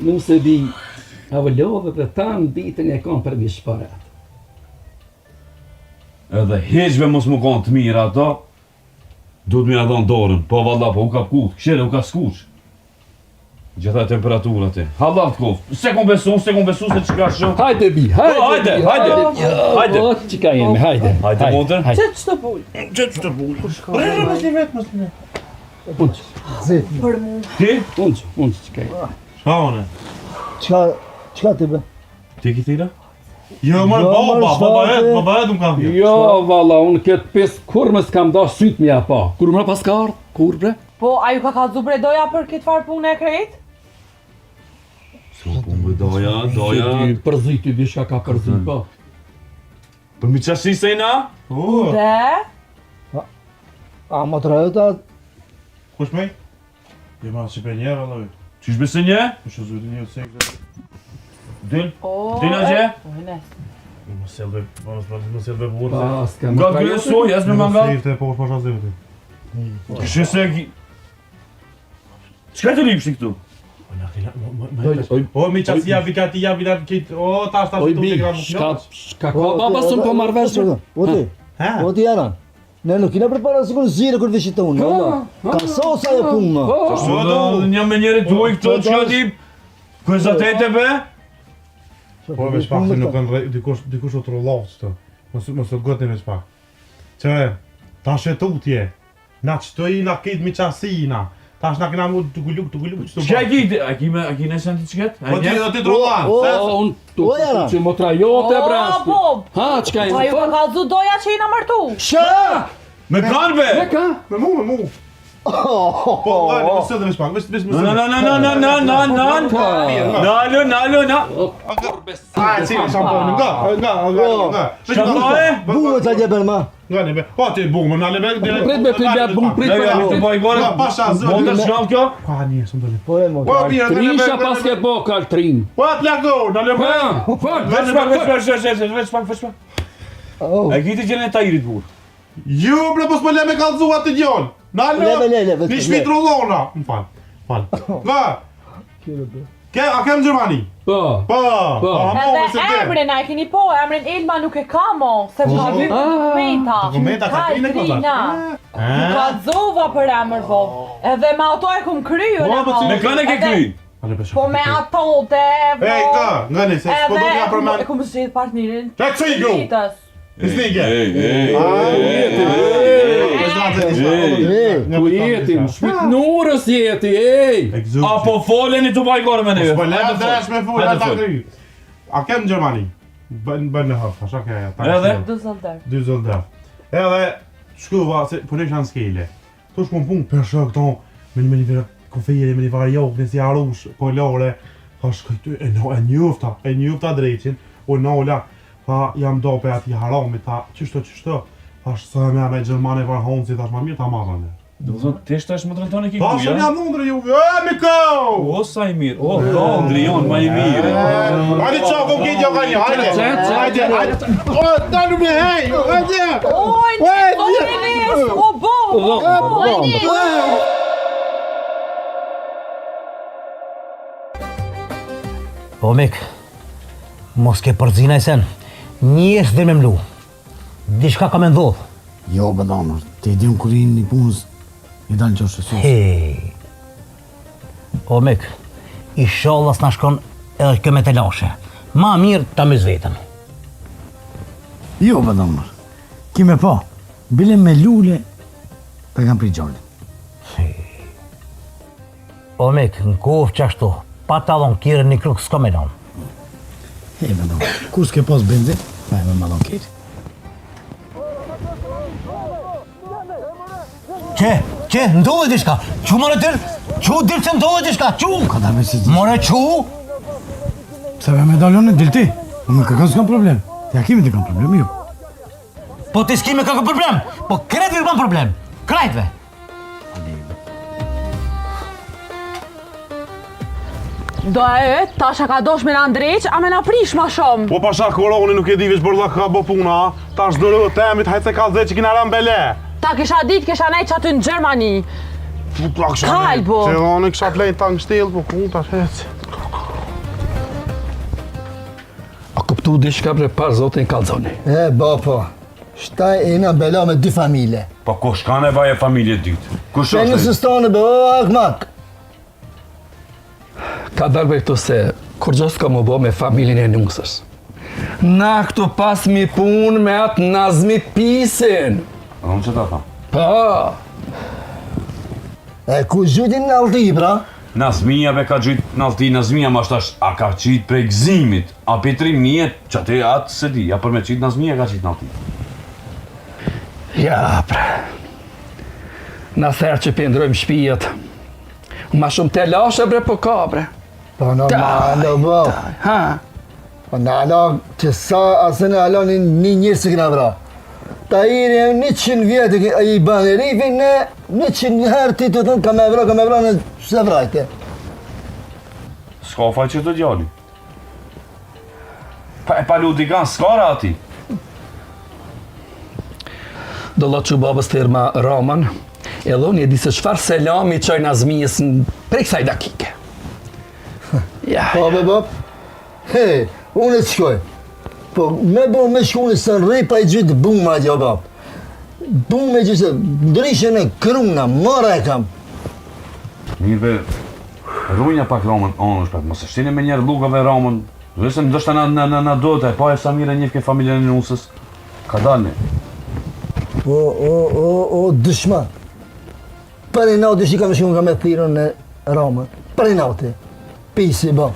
Nuk se di, a vëllove dhe tanë ditën e kom për mi shparat. Edhe heqve mos më konë të mira ato, duhet me ja dhonë dorën, po valla, po u ka kuq, këshere, u ka skuq. Gjitha temperatura ti. Hallall të kof. Se kom besu, se kom besu se çka shumë. Hajde bi, hajde. Po, hajde, hajde. Hajde. Po, çka jemi, hajde. Hajde motër. Çe ç'të pul? Çe ç'të pul? Rrë mos i vet, mos i vet. Unë. Zet. Për mu. Ti? Unë, unë çka jemi. Çka unë? Çka çka ti be? Ti ki thira? Jo, më Jo, baba, mërë, baba shtate. et, baba et më kam thirë. Jo, valla, unë këtë pis kur më s'kam da syt m'ja pa. Kur më pas ka ardhë? Kur bre? Po, a ju ka kallzu bre doja për këtë farë pune e krejt? So, po më doja, doja. Se ti përziti, diçka ka përzit, po. Për mi qasi se i na? Oh, Dhe? A motra jota kush me? Jo, ma si për njerë, valla. Qysh besë një? Po që zotin një se këtë. Dil. O, Dil atje? Po, ne. Mos sjell be, mos mos sjell be burrë. Pa, s'ka Nga kryesoj, jas me manga. Se ifte po pasha zotin. Kështë se ki... Çka të lipshi këtu? O, mi qasia, vikatia, vilat kit, o, tash, tash, Oj tu bi, të gram shka, shka ka baba së po marrë vesh? bre? Po ti. Ha? Po ti jaran. Ne nuk kina përpara sikur zire kur vishit unë, valla. Ka sosa e punë më. Po, Po do një me njëri tuaj këtu, çka ti? Ku e zatete be? Po, veç pak se nuk kanë rre, dikush, dikush u trulloftë këtu. Mos, mos u gotni veç pak. Që, tash e tutje, na qëto i na kit mi qasina. Tash na kena mu të guluk, të guluk, të Çka ki, a ki me, a ki në sen të qket? Po ti do ti trollan. O, unë tu, që motra jote, O, brashti. Bob. Ha, çka Po i ju ka kallzu doja që jena martu. Qa? Me kanë be? Me ka? Me mu, me mu. Po, ngani, më sëllë, veç pak, veç, veç më Na, sëllë. na, na, na, na, na, na, na, Nalu, nalu, na. A, si, shamponin, nga, nga, nga, nga. Veç nga, Shamponin? Buë të gjebër ma. Nga, ne, po ti bumë, na le be. Prit be, prit be, bum, prit Ne, be. ja, të bëj gore. Nga, pasha, zë. Motër shkam kjo? Ka një, së ndoli. Po e mo. Po, mirë, na le be. Trisha pas ke bo, kaltrin. Po, plako, na le be. Ha, fal. Veç pak, veç pak, veç pak, veç pak, veç pak. Oh. E ki ti gjene e tajirit burr. Jo, bre, po s'po le me kallzu atë djalë. Na Le, le, le, le, veç Një le. shpi trollona. Më fal. Fal. Nga. Ke, a kem në Gjermani? Po. Po. Po. A, mo, Edhe se ke. emrin, a e keni po, emrin Elma nuk e ka mo, se më ka vymë Ah. dokumenta. Dokumenta ka krine këto, Kaltrina. Eh? Ka zova për emër, Bob. Edhe me ato e kum kryu, Po, po, Me kanë e ke kry? Ale, pe, Po me ato dhe, Ej, këta, ngani, se s'po do t'ja Edhe përmend. e kum zgjedh partnerin. Qa të qoj, gru? Ditës. Fisnike. Ej, ej, Ej. Ku jeti, në shpit nurës jeti, ej. A po foleni tu baj gore me neve? Po le të dresh me fol, Hajde ata fol. kry. A kem në Gjermani? Bën bën në hap, tash a ke ajo. Edhe? Düsseldorf. Düsseldorf. Edhe shkuva se punisha në skele. Tu shku në punë për shok këto me një me një farë kufiri, me një farë jokë, në si arush, polore. Tha shkoj ty, e, no, e njufta, e njufta dreqin, u nola. Tha, jam do pe ati haramit, tha, qështo, qështo. Thash, sa e me me gjermane var honci, thash, ma mirë ta marrën. Do të thotë, ti shtash motrën tonë ke Thash, kuja? unë jam ndër ju, e, mi ko! O sa i mirë, o dhondri jon ma i mirë. Hajde qako, ke gjë ka një, hajde, hajde, hajde. O, dalu me, hej, hajde! Oj, Hajde! o, o, bo, bo, bo. Po mik, mos ke përzina i sen, njerës dhe me mlu. Diçka ka me ndodh. Jo, bëdonër, te i dim kur i një punës, i dalë që është sus. Hej. O mik, inshallah s'na shkon edhe kjo me telashe. Ma mirë ta mys veten. Jo, bëdonër, ki me po, bile me lule, të kam pri gjallin. O mik, në kohë që ashtu, pa ta dhonë kirën një kruk s'ka me lonë. Hej, bëdonër, kur s'ke pas benzin, pa e me ma dhonë kirë. Qe, qe, ndodhe diçka. Qu more dil, qu dil se ndodhe diçka, qu. Ka dalë me si di. More qu. Pse me me dalë unë, dil ti. Unë me kërkon s'kam problem. Ti a kimi të kam problem, jo. Po ti s'ki me kërkon problem, po krejtve ju ban problem. Krejtve. Do e, tash a ka dosh me na ndreq, a me na prish ma shumë. Po pasha koroni nuk e di veç bërllak ka bo puna, a? Tash dërë temit, hajt se ka dhe që kina rënë bele. Ta kisha dit, kisha nejt që aty në Gjermani. Po, kisha Kalbo. Se unë kisha plejnë ta në kështjell, po ku tash hec. A kuptu diçka bre par zotin kallzoni. E, bo, po. Shtaj e jena bela me dy familje. Po kush ka nevojë familje dytë? Kush Pe është? një stane, be, o, akmak. Ka dalë bre këtu se kur gjë s'ka më bo me familjen e nusës. Na këtu pas mi punë me atë Nazmi pisin. A unë që ta tham? Po, E, ku zhytin në alti, pra? Nazmija be ka gjyt në alti, Nazmija ma shtash, a ka qitë prej gzimit, a pe trimnijet, që aty atë se di, a për me qitë Nazmija ka qitë në alti. ja pre. Na therë që pendrojmë shpijat. Ma shumë telashe bre po ka bre. Po, normal, bo. Ha, Po, në ala, që sa asë në ala një, një njerë së këna vra. Ta iri e 100 vjetë i- i banë rifin, ne 100 herë ti të thënë ka me vra, ka me vra, në se vrajte. S'ka faj që të djali. Pa e palu dikan, s'ka ra ati. do lot që babës të ma Ramën, edhe unë e di se çfarë selami çoj Nazmijës në prej kësaj dakike. Ja, Po, be, bo. He, unë e të shkoj. Po, me bo me shku në së rri pa i gjithë buma atje, o bab. Bumë e gjithë, se ndryshe në kruna, mora e kam. Mirë be, rujnja pak Ramën anësh, pak, mos e shtini me njerë llugave Ramën, dhe se ndoshta na, na, na, na do të e pa e sa mirë e njëfke familjen e nusës, ka dalë ne. O, o, o, o, dëshman. Për inati që kam shku nga me thirrën në Ramën. Për inati. Pisi, bo.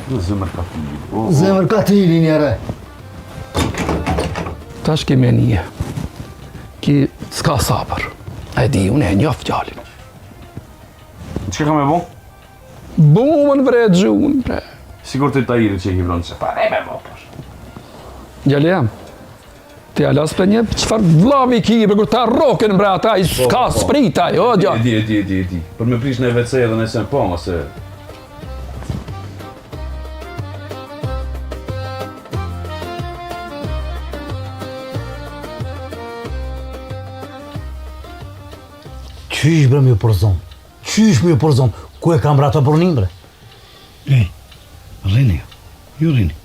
Në zemër katili. Zemër katili njëre. Tash ke me një. Ki s'ka sabër. E di, unë e njof djalin. Çka kam e bo? Bumën bre, gjunë bre. Sigur të Tahirit që e ki vranë se pa e me bo, për. Djali jem. Ti ala s'pe njeh, çfarë vllavi ki, bre, kur ta rrokin bre ata, i po, s'ka po, po. sprita, jo, djalë. E di, e di, e di, e di. Për me prish në WC edhe në sen po, ose... Qysh bre m'ju përzon? Qysh m'ju përzon? Ku e kam bre atë burrnin bre? Ej, rrini, ju rrini.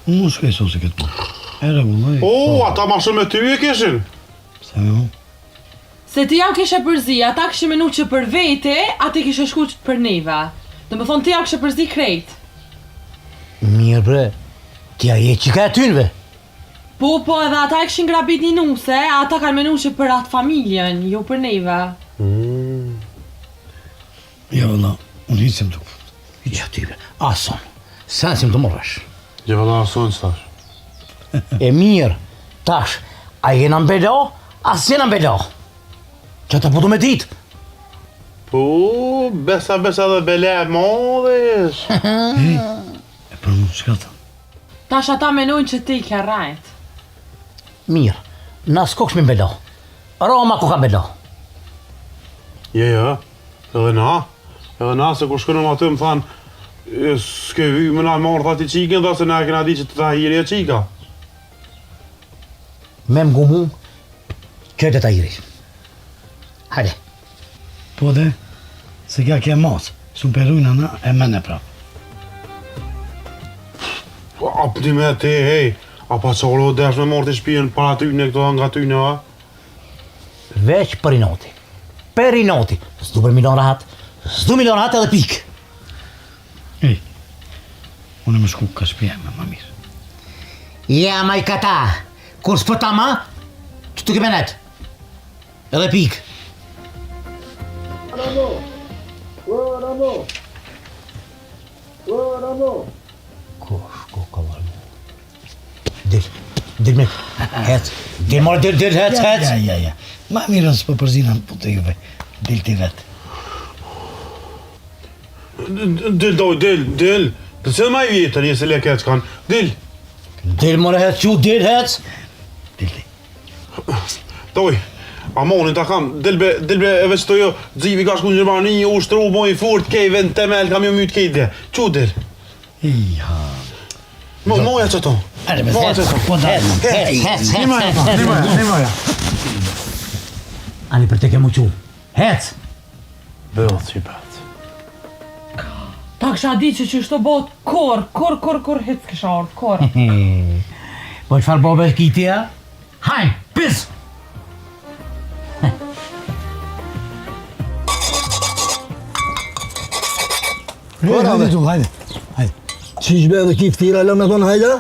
Unë mund shkoj sot se këtë punë. E rregulloj. O, ata ma shumë me ty e kishin. Pse me mu? Se ti jau kishe përzi, ata kishin menu që për vete, a ti kishe shku që për neve. Domethonë ti jau kishe përzi krejt. Mirë bre, ti a je qika e tynve? Po, po, edhe ata e kishin grabit një nuse, ata kanë menu që për atë familjen, jo për neve. Jo, vëlla, unë hiç s'jam të kuptu. Ja ti bre, ason, sen s'jam të marrë vesh. Jo, vëlla, ason tash. E mirë, tash, a jena në bela, a s'jena në bela? Që të po du me ditë? Po, besa, besa dhe bela e madhe ish. E për mu çka të? Tash ata menojnë që ti i ke rrejt. Mirë, na s'kokshmi në bela. Rama ku ka bela. Jo, jo, edhe na, edhe na se kur shkënëm aty më thanë, e, s'ke vy më na marrë tha ti qikën, tha se na e kena di që të Tahiri e qika. Me më gumu, që të Tahiri. Hajde. Po dhe, se kja ke masë, s'u perujna na e mene prapë. Po, a pëti me te, hej, a pa qore o desh me marrë të shpijën para ty në këto nga ty në, a? Veç për inati. Për inati. S'du për milon rahat. S'du milon rahat edhe pikë. Ej, unë më shku ka shpia me ma mirë. Ja, maj kata. Kur s'po ta ma, që të kemenet. Edhe pikë. Ramo! O, Ramo! O, Ramo! Kush, ku ka varë? Dil, dil me, hec, dil more, dil, dil, hec, hec. Ja, ja, ja, ma mirë s'po përzina në punë të juve, dil ti vetë. Dil, doj, dil, dil, të cilë ma i vjetër, jenë se leke e kanë, dil. Dil more, hec, qu, dil, hec. Dil ti. Doj, amonin ta kam, dil be, dil be, e veç të jo, Xhivi ka shku në Gjermani, u shtru, bo i furt, kej vend temel, kam jo myt kej dhe, qu dil. Iha. Mo, moja që to. Moja që to. Po da. Hec, hec, hec, Nimoja, hec, hec. nimoja, nimoja. Ani për të ke mu qu. Hec. Bëllë që i bëllë. Ta kisha di që qështu bot, kur, kur, kur, kur, hic kisha ardhë, kur. Po çfarë bobe kiti ja? Hajn, pis! Po, Hajde, hajde, hajde, hajde. Qysh be edhe ki ftira, lë me thonë hajde?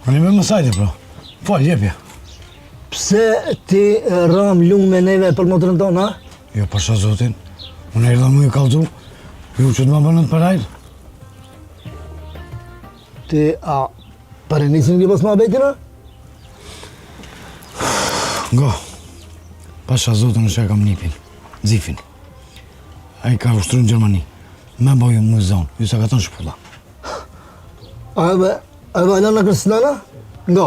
Unë me më sajde, bro. Fal, jepja. Pse ti ram lung me neve për motrën tonë, ha? Jo, pasha zotin. Unë erdha mu i kallzu, ju që të ma bënët për hajrë. Ti, a, për e nisin një pas ma betina? Ngo, pasha zotin është e kam nipin, Xhifin. Ai ka ushtru në Gjermani. Me bo ju më zonë, ju sa ka tonë shpulla. A edhe, edhe ala në kërcënana? Ngo.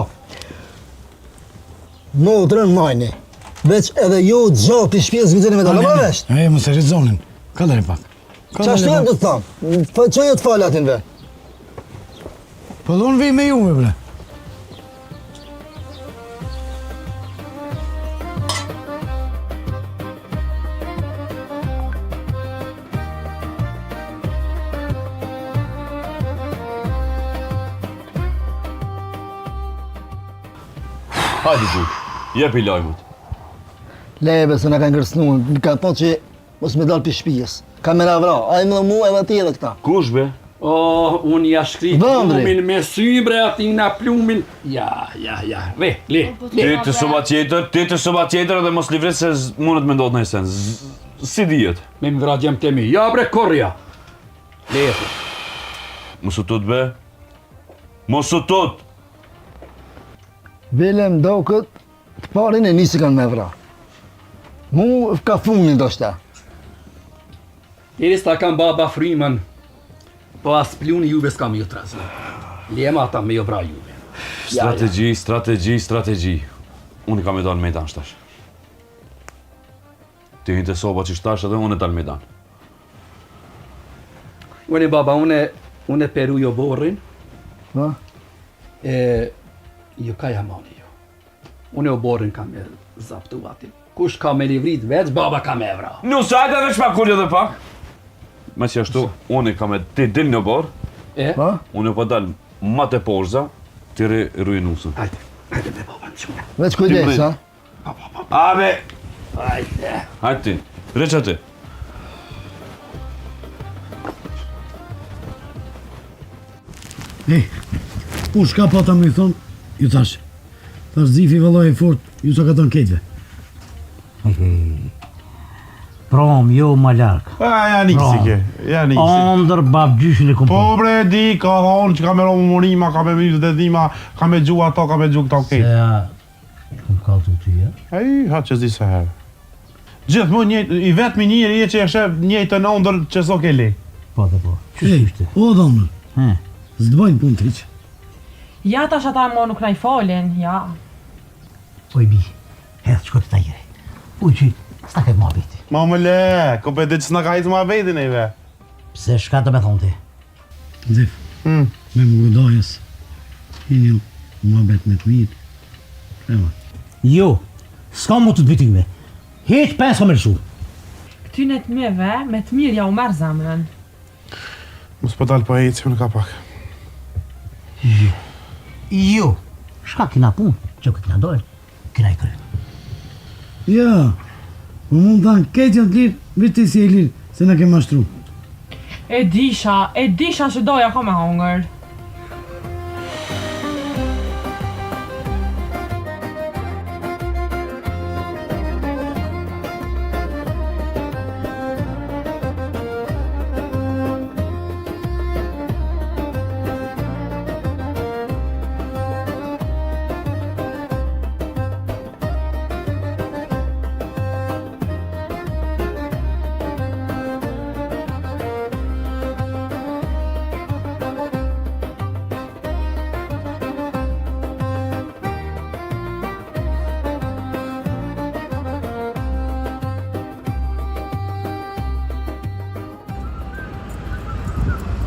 Motrën majni. Veç edhe ju gjatë i shpjesë vizeni me dalë, ma vesh? E, mos e rrit zonin. Ka deri pak. Ka Qa deri shtë pak. të thamë? Po që jo të falë atin ve? Po dhe unë vi me juve, bre. Hajde burr, jepi lajmët. Lebe se na kanë kërcënu, në kanë thonë që mos me dalë për shtëpisë. Ka me na vra, ai më mu edhe ti edhe këta. Kush be? Oh, unë ja shkri Dhëndri. plumin me sy bre atina plumin. Ja, ja, ja. Le, le, le. Ti të soba tjetër, ti të soba tjetër edhe mos livrit se mundet me ndodh ndonjë sen. Si dihet? Me më vra djemtë e mi. Ja bre korja. Leje. Mos u tut be. Mos u tut. Bile m'doket, të parin e nisi kanë me vra. Mu ka funin ndoshta. Deri s'ta kam baba frymën, po as pluni juve s'ka me ju trazu. Lema ata me ju vra juve. Strategji, strategji, strategji. Unë kam me dalë mejdan shtash. Ti hin te soba që shtash edhe unë e dalë mejdan. Unë baba, unë, unë pe ruj oborrin. Po? E, ju ka jamani ju. Unë oborrin kam me zaptu aty. Kush ka me livrit veç, baba ka me vra. Nuse, hajde veç pak ulë edhe pak. Me që ashtu, unë kam me ti dil në oborr. E? Po? Unë po dal ma te porza, ti rri ruj nusën. Hajde, hajde me baba në qume. Veç kujdes, ha? Ave! Hajde. Hajde ti, rri që aty. Ej, unë shka pata me i thonë, ju thash. Thash Zifi vëllai i fort, ju sa ka thonë kejtve. Prom, jo ma larg. A, ja nisi ke, ja nisi. Ondër babgjyshin e kum Po po. bre e di, ka thonë që ka me ro murima, ka me mytë dhe dhima, ka me gju ato, ka me gju këto Se kejt. ja, kum kallzu ty, ja. Ai, ha që zi sa herë. Gjithmonë një, i vetmi njeri je që e sheh njëjtën ëndër që s'o ke le. Po dhe po. Qysh Ej, ishte? o dhomën, He. s'të bëjnë punë të hiq. Ja tash ata mo nuk na i falin, ja. Oj bi, hedh shko të tajeri. Uj që, s'ta këtë muhabeti. Ma më le, ko pe di që s'na ka hecë muhabeti neve. Pse shka të me thonë ti? Zif, mm. me më gudajës, i një muhabet me të mirë. Ema. Jo, s'ka mu të të bityme. Hiq pes ka me lëshu. Këtyne të mive, me të mirë ja u merr zemrën. Mos po dal po eci unë ka pak. Jo. Jo. Shka kina punë, që këtë kina dojnë, kina i kry. Jo. Po mund të thanë, krejt janë të lirë, veç ti s'je i lirë, se na ke mashtru. E disha, e disha që doja ka me hongër.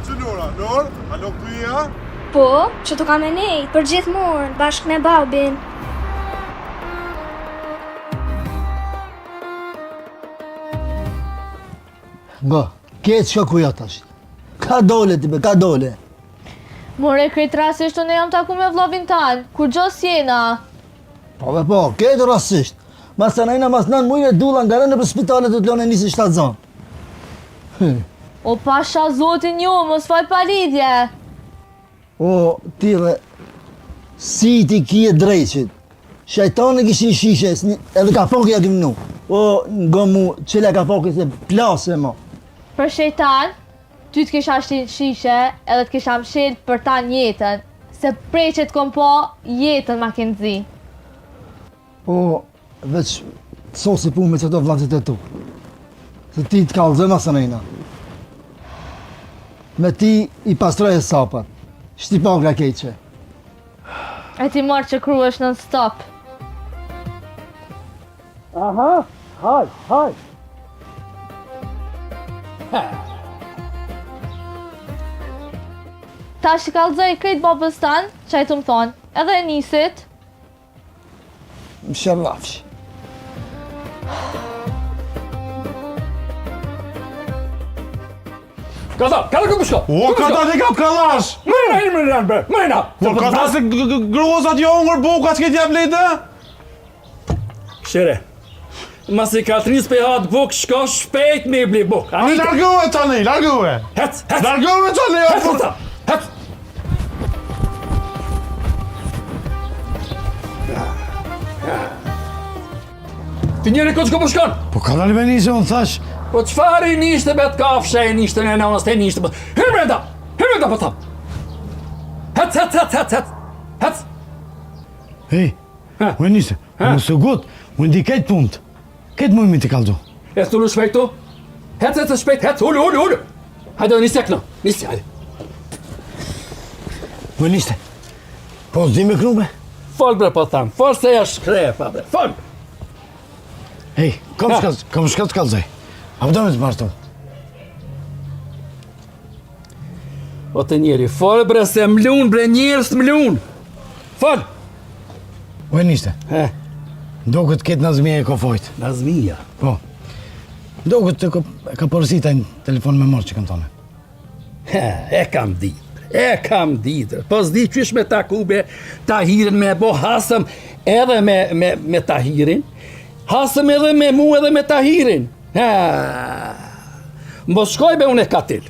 Që Nora, Nor, a lo këtu je, a? Po, që të kam e nejt, për gjithmonë, bashkë me babin. Ngo, ke që ku jo tash? Ka dole ti be, ka dole. More, krejt rastisht unë jam taku me vllavin tanë, kurgjo s'jena. Po be po, krejt rastisht. Mas të nejna, mas nënë mujve dulla nga rënë nëpër spitale të të lonë e nisi shtatzon. O pasha zotin jo, mos fol pa lidhje. O, ti dhe, si ti kije drejqit, shajtani kishin shishe, edhe ka foki ja kim nu. O, nga mu, qela ka foki se plase mo. Për shejtan, ty të kisha shti në shishe edhe të kisha mshel për ta jetën, se prej që të kom po, jetën ma ke nxi. O, veç të sosi punë me qëto vllazët e tu. Se ti të kallëzoj masanejna. Me ti i pastroj hesapat. Shti pakla keqe. E ti marrë që kruesh non stop. Aha, haj, haj. Tash i kallëzoj krejt babës tanë, që ai të më thonë, edhe e nisit. Më shërrafsh. Kata, kata ku shko? O, kata ti kap kallash! Mrena, mrena, mrena, mrena. Po, kata se gruas aty hongër buka që këtë jap lejtë? Shere, masi Katris pe hat buk, shko shpejt me i bli buk. A largohe tani, largohe! Hec, hec! Largohe tani, Hec, hec, hec! Ti njeri ku çka po shkon? Po ka dalë me nise, unë thash. Po çfarë nishte be të kafshe, nishte në nënës, te nishte. Po. Hyn brenda. Hyn brenda po tham. Hec, hec, hec, hec, hec. Hec. Hej, unë nishte, unë së gut, unë di krejt punët. Krejt muj me t'i kallzu. Ec ulu shpejt tu. Hec, hec, shpejt, hec, ulu, ulu, ulu. Hajde, nise këno, nise, hajde. Unë nishte, po s'di me knu be? Fol bre, po tham, fol se ja shkrepa bre, fol. Hej, kom shka, kom shka të kallzoj. A po do me të martu? O ti njeri, fol bre se m'lun bre njerëz m'lun. Fol. O enishte. He. Doket këtë Nazmija e ka fajt. Nazmija? Po. Doket të e ka porosit në telefon me marrë që kam tonë. He, e kam ditë. E kam ditë. Po s'di qysh me taku be Tahirin me bo hasëm edhe me, me, me Tahirin. Hasëm edhe me mu edhe me Tahirin. He. Mos shkoj be unë e katil.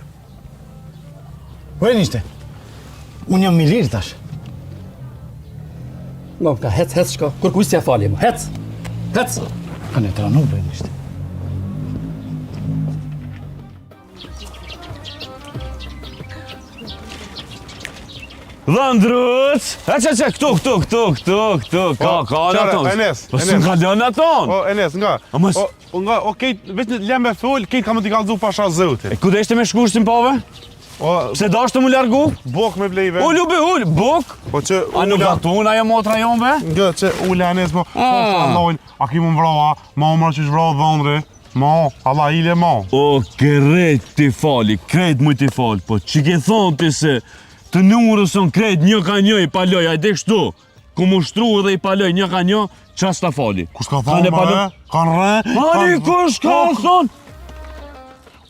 Po enishte, unë jam i lirë tash. Mo, ka hec, hec, shko. Kërkujt s'ja fali, mo. Hec, hec. Ka në tranu, bre enishte. Dhëndruc! E që që, këtu, këtu, këtu, këtu, këtu, ka, ka në tonë. Enes, Po s'më ka lënë në tonë. O, Enes, nga. O, O, nga, o, kejt, veç në lem me fol, kejt kam me t'i kallzu pasha zotin. E ku deshte me shku shtim pave? O, Pse dashte mu largu? Buk me blejve. Ulu be, ul, buk? Po që A nuk ula, gatun ajo motra jonë be? nga, që ula Enes, mo, po, Ah. Allahun, a ki mu mvra, a? Ma umra që shvra dhëndri, ma, Allah ile, ma. O, krejt t'i fali, krejt mu t'i fali, po që ke thonë ti se të nurës son krejt një ka një i paloj, ajde kështu, ku mu shtru edhe i paloj një ka një, qas ta fali. Kush ka thonë, ma re? Kanë re? Ani, kush ka thonë?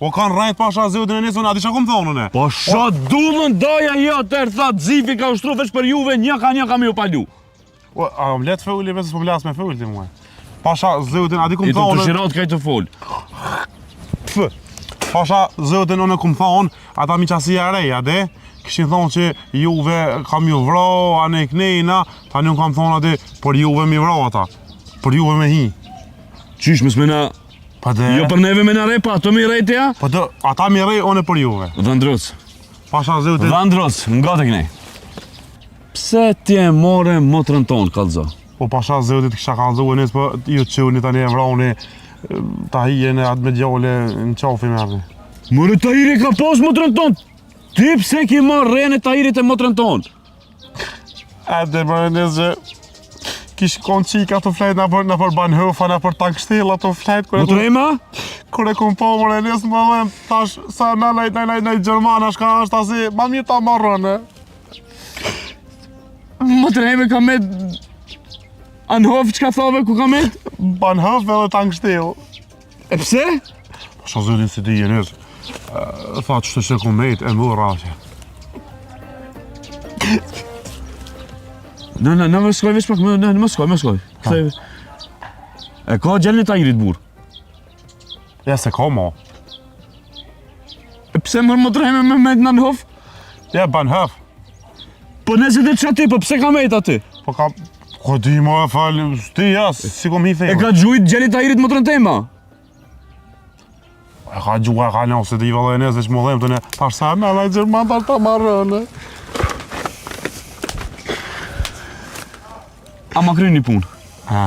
O kanë rrejt pasha zotin e nesën, a di çka kom thonë unë? Po sha dullën daja jo, tërë tha, zifi ka ushtru veç për juve, një ka një ka me ju palu. O, a më letë foli, veç s'po m'las me fol ti mua. Pasha zotin, a di kom I të thonë? të shirat kaj të fol. Pf. Pasha zotin unë kom thonë, ata miqasia e reja, de? Kishin thonë që juve kam ju vro, a ne knejna, tani unë kam thonë aty, për juve mi vro ata, për juve me hi. Qysh mos me na... Pa de... Jo për neve me na re, pa ato mi rejtë ja? Po do, ata mi rej, unë për juve. Dhëndruc. Pasha zotin... Dhëndruc, nga të knej. Pse ti e more motrën tonë, kallzo? Po pasha zotit kisha kallzu e nis, po ju quni tani e vroni, ta hijen e atë me djale në qafi merrni. More Tahiri ka pas motrën tonë, Ti pse ki marrë renë e Tahirit e motrën tonë? A dhe më në që kish kon qika të flejt në për, në për Bahnhofa, në për Tankstelle të flejt. Kur e Motra ema? Kur e kum po, more nis më dhe, tash sa e me nejt, nejt, nejt, nejt Gjermana, shka është asi, ma mirë ta marrën, e. Motra eme ka met... Anhof, çka thove, ku ka met? Bahnhof edhe Tankstelle. E pse? Po sha zotin si di jenis. Tha që të që ku mejt, e më rafje. Në, në, në, më shkoj veç pak, më, në, më shkoj, më shkoj. Kthej. E ka djalin e Tahirit burr. Ja, se ka mo. E pse më motra eme me met në Anhof? Ja, Bahnhof. Po nëse dhe që aty, po pse ka met aty? Po ka, ko di mo e falë, s'ti ja, si kom hi E thejmë. ka gjujt djali i Tahirit motrën tema. E ka gjua, e ka në, se di vëllë e nesë, veç më dhemë të ne, tash sa me ala Gjerman, tash ta marrënë. A ma kryn një punë? Ha.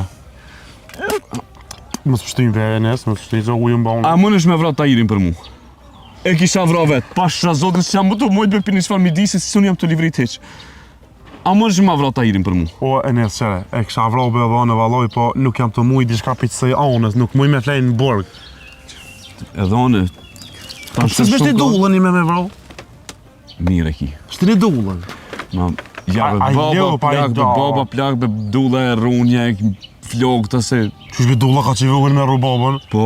Mos pështyjnë be e nesë, mos pështyjnë, se ujë më banë. A mundesh me vra Tahirin për mu? E kisha vra vet. Pasha zotin se jam të mujt me pini çfarë midisi, se unë jam të livrit hiç. A mundesh me vra Tahirin për mu? O, e nesë, qere, e kisha vra be edhe në valloj, po nuk jam të muj diçka për të anës, nuk muj me flej në burg. Edhe unë. Po pse s'vesh ti dullën i me me vra? Mirë e ki. Shtini dullën. Ma, ja, A- be, a i baba leu pa i plak, be, da. baba plak, be, dulla e runja, e flokë të se... Qysh be dulla ka që i vogël me rru babën? Po,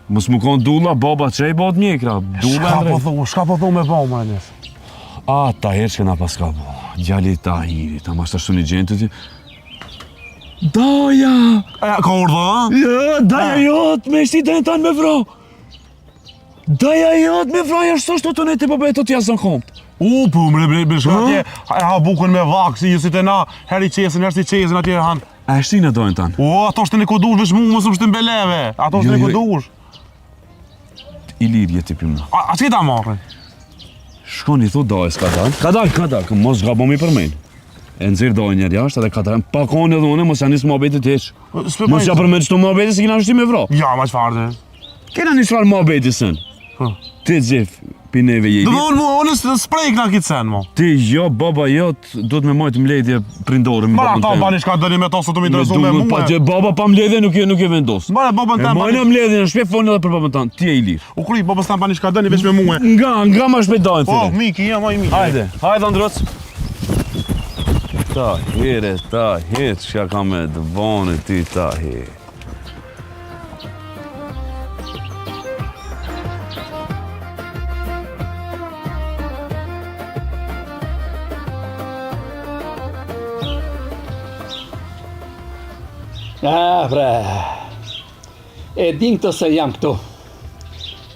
mos më konë dulla, baba që i bëhet mjekra, dulla Shka e po ndrejt. thu, shka po thu me bo, më e nesë? A, Tahir që na paska bo, djali i Tahirit, ama është ashtu një gjentë ti. Daja! E, ka urdhë, a? Ja, daja jot, me shti të tanë me vra. Daja jot me vra, jashtë është të nete po bëhet të t'ja zën komt. U, po, mre, bre, bre, shka atje, e ha bukën me vak, si ju si të na, her i qesin, her si qesin, atje han. A e shtin e dojnë tanë? O, ato shtini ku dush, veç mu, mos më shtin beleve. Ato shtini Jo, ku jo. dush. I lirë je ti për mua. A, a që ta marrin? Shkon i thu dajës ka dalë. Ka dalë, ka dalë, mos gabo mi përmen. E nxirr dajën njerë jashtë edhe ka dalë. Pa konë edhe une, mos ja nis muhabetit hiç. S'pe Mos ja përmen qëto muhabeti se kina shti me vra. Ja, ma çfarë dhe? Kena një çfarë muhabeti sen. Po. Ti gjithë, pi neve je i Do lirë. dhe unë mu, unë s'prek na këtë sen, mo. Ti jo, baba jo, duhet me majtë mbledhje prindore me Mara, babën ata tem. bani shka dëni me to, së të mi Me interesu me duhet mua. pa gjë, baba pa mbledhje nuk e nuk e vendos. Mara, babën E tem majna bani... mbledhje në shtëpi folën edhe për babën tënd, ti je i lirë. U kry, babës tem bani shka dëni veç me mua. Nga, nga ma shpejt dajnë Po, thire. miki, ja, ma i miki. Hajde, hajde Androc. Ta here, ta here, çka ka me të vonë ti ta here. Ah, bre. E din këto se jam këtu.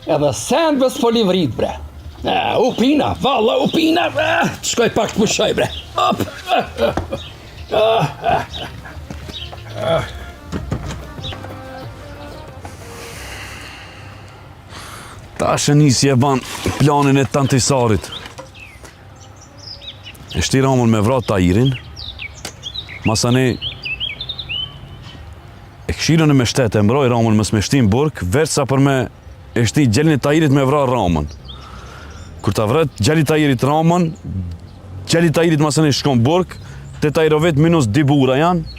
Edhe sendvës po livrit, bre. Ah, u pina, valla, u pina. Ah, të shkoj pak të pushoj, bre. Op. Ah, ah, ah. Tash e nisi e ban planin e Tantisarit. E shti Ramën me vra Tahirin, masanej e këshirën e me shtet e mbroj Ramën mos me shti në burg, veç sa për me e shti djalin e Tahirit me vra Ramën. Kur ta vret djali i Tahirit Ramën, djali i Tahirit masanej shkon burg, te Tahirovit minus dy burra janë,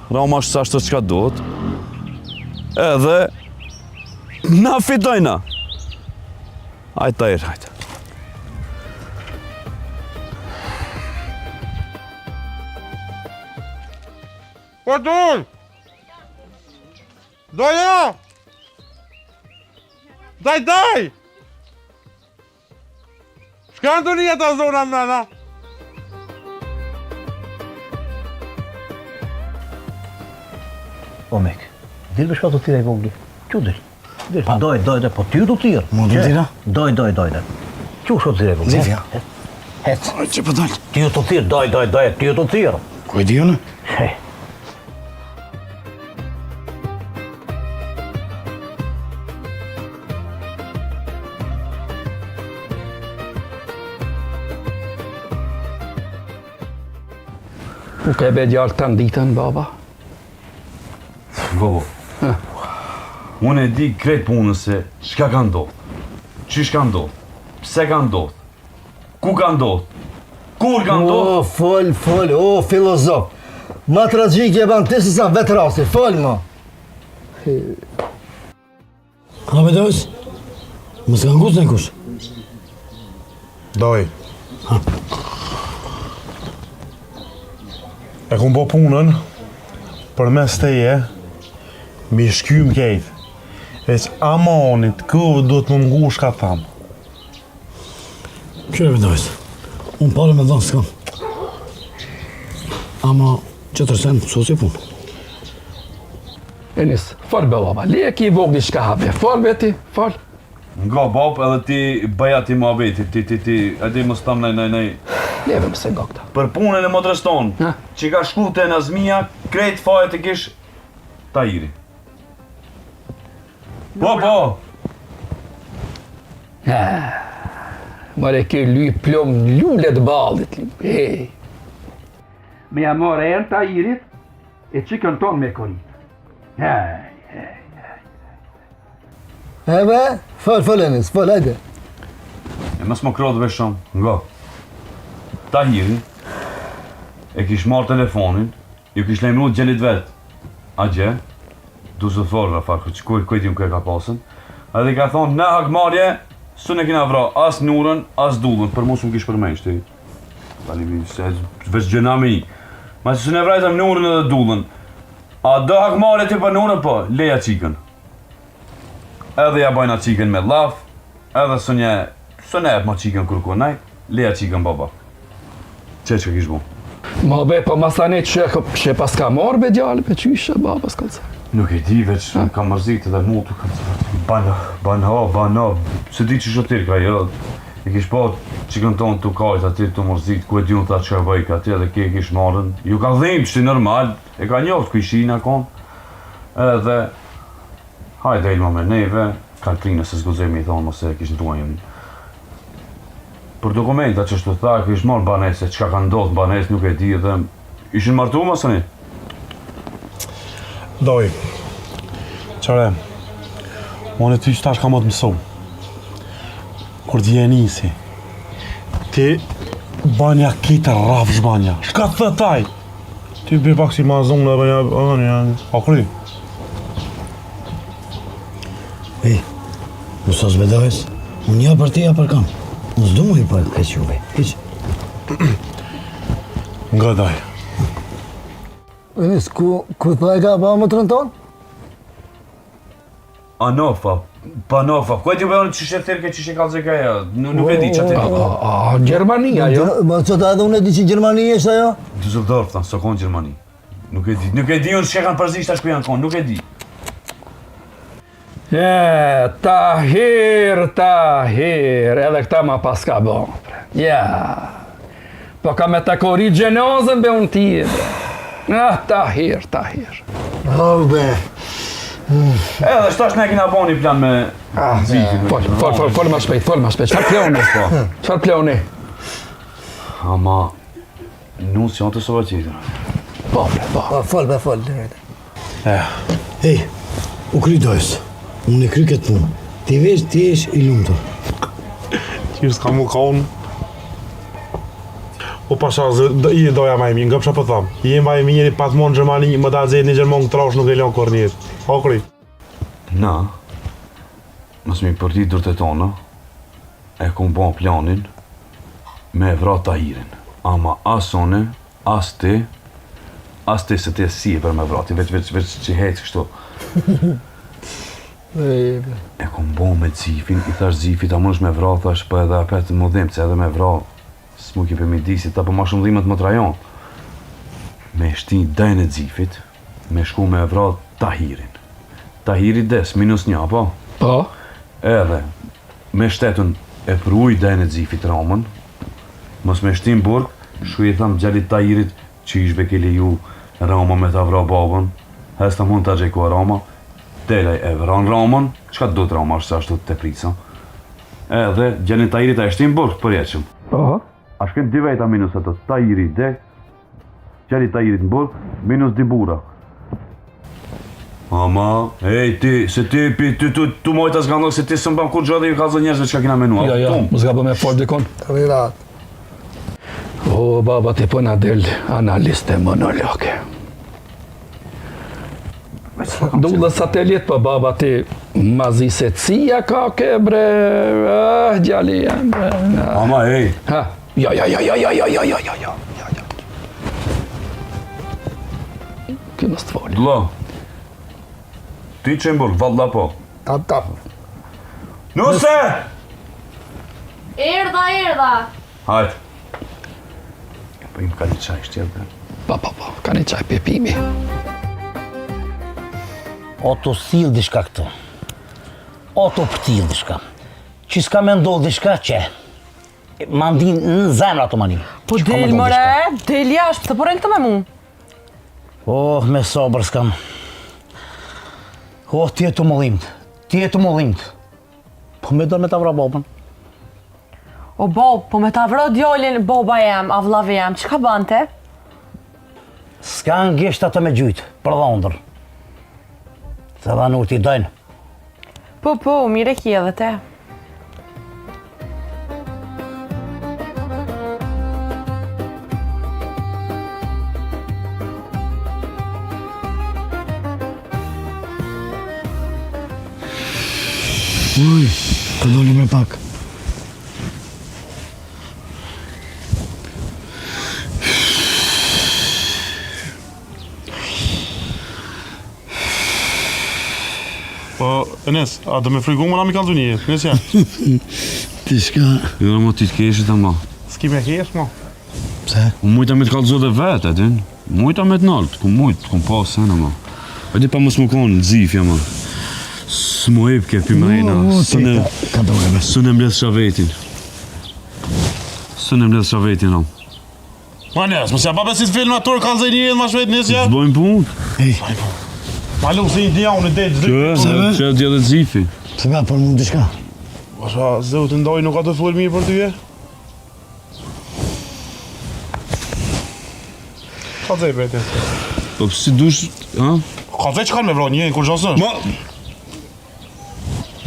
Rama është sa çka duhet. Edhe na fitojna. Hajt Tahir, hajt. Po dul! Doja! Daj, daj! Shka në të një ta zona mrena? O mik, dil be shka të thirr i vogli. Qu dil? Dil. Pa doj, doj, doj, po ty do thirr. Mund të thirra? Doj, doj, doj, doj. Qu shko të thirr i vogli? Zifja. Hec. Që po dal? Ty të thirr, doj, doj, doj, ty të thirr. Ku e di unë? He. Ku ke be djalë të ditën, baba? Gogo. Unë e di krejt punën se çka ka ndodhë, qysh ka ndodhë, pse ka ndodhë, ku ka ndodhë, kur ka ndodhë. O, fol, fol, o, filozof. Ma tragjike e ban ti se sa vetë rasti, fol, mo. Ha me dojës? Mos ka ngucë në kush? Doj. E kum bo punën për mes teje mi shkym kejt. Veç amonit, ku duhet më ngu shka tham. Qyre me dojës? Unë pare me dhonë s'kam. Ama, qëtër sen, s'o si punë. Enis, fol be baba, le ki i vogli shka habe, fol be ti, fol. Nga bab edhe ti bëja ti muhabeti, ti ti ti, e di mos tam nej nej nej. Leve më se nga këta. Për punën e motrës tonë, që ka shku te Nazmia, krejt fajet e kish Tahiri. Po, po. More ke ly plum lule të ballit, ej. Me ja marrë erë Tahirit, e çikën tonë me korit. Hej, hej, hej. Eve, fol, fol, Enis, fol, hajde. E mos më krot vesh shumë, nga. Tahiri, e kish marrë telefonin, ju kish lajmëru djalit vet. Atje, Dusseldorf, a farë, ku, ku e dim ku e ka pasën. Edhe i ka thonë, në hakmarrje, s'un e kina vra, as Nurën, as Dullën, për mu s'më kish përmensh, ti. Tani mi, se veç gjëna me i. Ma se s'un e vrajtëm Nurën edhe Dullën. A do hakmarrje ti për Nurën, po, leja qikën. Edhe ja bajna qikën me llaf, edhe s'un e, s'un e ep ma qikën kur ku naj, leja qikën baba. Qe që kish bu? Ma be, po masane që e që pas ka marrë be djalë, be qyshe, baba s'ka të Nuk e di, veç më ka mërzit edhe mu, tu kam të ban, ban, ho, ban, ho, se di që shëtir ka, jo. E kish pa çikën tonë tu kajt aty, tu mërzit, ku e di unë tha çka bëjka aty edhe ke kish marrën. Ju ka dhimt, qëti normal, e ka njoft kujshina kon. Edhe hajde Elma me neve, Kaltrina se s'guxoj me i thonë mos e kish ndrua emrin. Për dokumenta që shtu tha, kish marrë banesë, çka ka ndodhë në banesë, nuk e di dhe ishin martu masani. Doj, qëre, unë e ty që tash kam të mësu, kur t'je nisi, ti banja kitë rafsh banja, shka të thaj, ti bi pak si ma zonë dhe banja, banja, a kry. Ej, mos o zbedojës, unë ja për ti, ja për kam. Unë s'du mu i për keq juve, hiq. Nga daj. Enis, ku, ku tha e ka pa motrën tonë? Anofa, Panofa, ku e di bëjnë që shë thirke që shë kalzë ka ja, nuk, nuk e di që të A, a, a, Gjermania, jo? Ma që ta edhe unë e di që Gjermani është ajo? Düsseldorf, thanë, s'o konë Gjermani. Nuk e di, nuk e di unë çka kanë përzi tash ku janë konë, nuk e di. E, Tahir, Tahir, edhe këta ma paska bo. bre. Ja, po ka me ta kori xhenazën be unë ti, bre. Ah, Tahir, Tahir. Oh, be. Edhe shtash ne kena bo një plan me ah, Zifin. Fol, fol, fol, fol ma shpejt, fol ma shpejt. Çfarë plani? Po. Çfarë plani? Ama, Nusja janë të sova tjetër. Po, bre, po. Po, fol, be, fol. Eh. Ej, u kry dojës. Unë e kry këtë punë. Ti veç, ti jesh i lumtur. Qysh s'ka mu konë. O pasha, i e doja ma i mirë, nga pësha po tham. I e ma i mirë, pa të mon në Gjermani, më ta gjetë një Gjermon këtë trash nuk e lon kurrë njëtë. O kry. Na, mos me i përdi durët e tona, e kum bo planin me e vra Tahirin. Ama as une, as ti, as ti se ti si e për me vra, ti veç, veç, veç që hec kështu. E kum bo me Zifin, i thash Zifit, a mundesh me vra, thash, po edhe apet më dhimt, se edhe me vra, s'mu ki për mjedisit, ta po ma shumë dhimet më trajon. Me shti dajën e Zifit, me shku me e vra Tahirin. Tahiri des, minus një, apo? Po. Edhe, me shtetën e pruj dajën e Zifit Ramën, mos me shti në burg, shku i tham djalit Tahirit që ish be ke leju Rama me ta vra babën, hesta mund ta gjej ku Rama, delaj e vran Ramën, çka të duhet Rama është se ashtu të teprica. Edhe djalin Tahirit a e shti në burg përjetshëm. Po. A shkojnë dy veta minus ato, Tahiri dek, djali i Tahirit në burg, minus dy burra. Ama, ej ti, se ti pi ti tu tu mojta s'ka ndodhur se ti s'm bën kurrgjë dhe ju kallzon njerëzve çka kena menua. Jo, jo, mos gabo me fol dikon. Rirat. O, baba, ti po na del analiste monologe. Dullë satelit, po baba ti mazi se cia ka ke bre, ah, djali jam, bre. Ama, ej. Ha, jo, jo, jo, jo, jo, jo, jo, jo, jo, jo, jo. Ky mos të foli. Vlla. Ti që në burg, valla po. Tap, tap. Nuse! Erdha, erdha. Hajt. Po im ka një çaj shtjellë. Po, po, po, ka një çaj pepimi. O të sill diçka këtu. O të ptil diçka. Që s'ka me ndodh diçka që ma ndin në zemra të manin. Po del more, del jashtë, pse po rrin këtu me mu? Oh, me sabër s'kam. Oh, ti je tu më dhimt. Ti je tu më dhimt. Po me do me ta vra babën. O bob, po me ta vra djalin baba jem, a vllavi jem, çka ban ti? S'kan gisht ato me gjujt, për dhondër. Se dha nuk t'i dojnë. Po, po, mirë e ki edhe te. Uj, të doli me pak. Po, Enes, a do me fry gumën a mi kallzu një jetë? Nes ja. Ti shka... Jo, mo ti të keshit ama. S'ki me kesh, mo. Pse? U mujta me të kallzu dhe vetë, e din? Mujta me të naltë, ku mujt, ku pa sen ama. E di pa mos më konë zifja, ma. S'mu e ke pi mrena, O, ti, s'une, ka- ka dore, be. s'une mbledh shavetin. Së në mbledh shavetin, o. Ma nes, mos ja pa besit film atur kallzoj njërin ma shpejt nisja. S'bojmë punë. Ej. Ma lumë si një djaun e det Që, që djellë zifi. Pse ba për mund diçka? Pasha, zotin doj nuk ka të fol mirë për ty e? Kallzoj vete. Po si dush, ha? Kallzoj që kanë me vra njërin kur gjosë Ma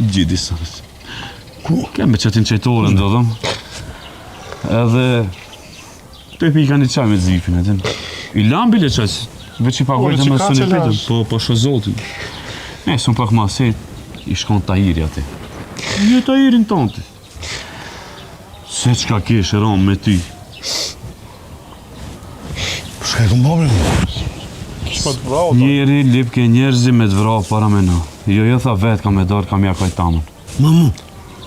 Gjidi sa. Ku? Kem me qatin çajtorën, do dhëm. Edhe Pe pi ka një çaj me zifin, e din. I lam bile çaj, veç i pagojtë që më ka së që një pitëm. lash. Po, po shë zotin. Ne, së pak ma se i shkon Tahiri aty. Një Tahirin tonë ti. Se çka kesh ram me ty. Po shka e kom bo bre? Shpo të vrau. Njeri lipke njerëzi me të vra para me na. Jo, jo, tha vetë kam e dorë, kam ja kajt tamën. Mamu.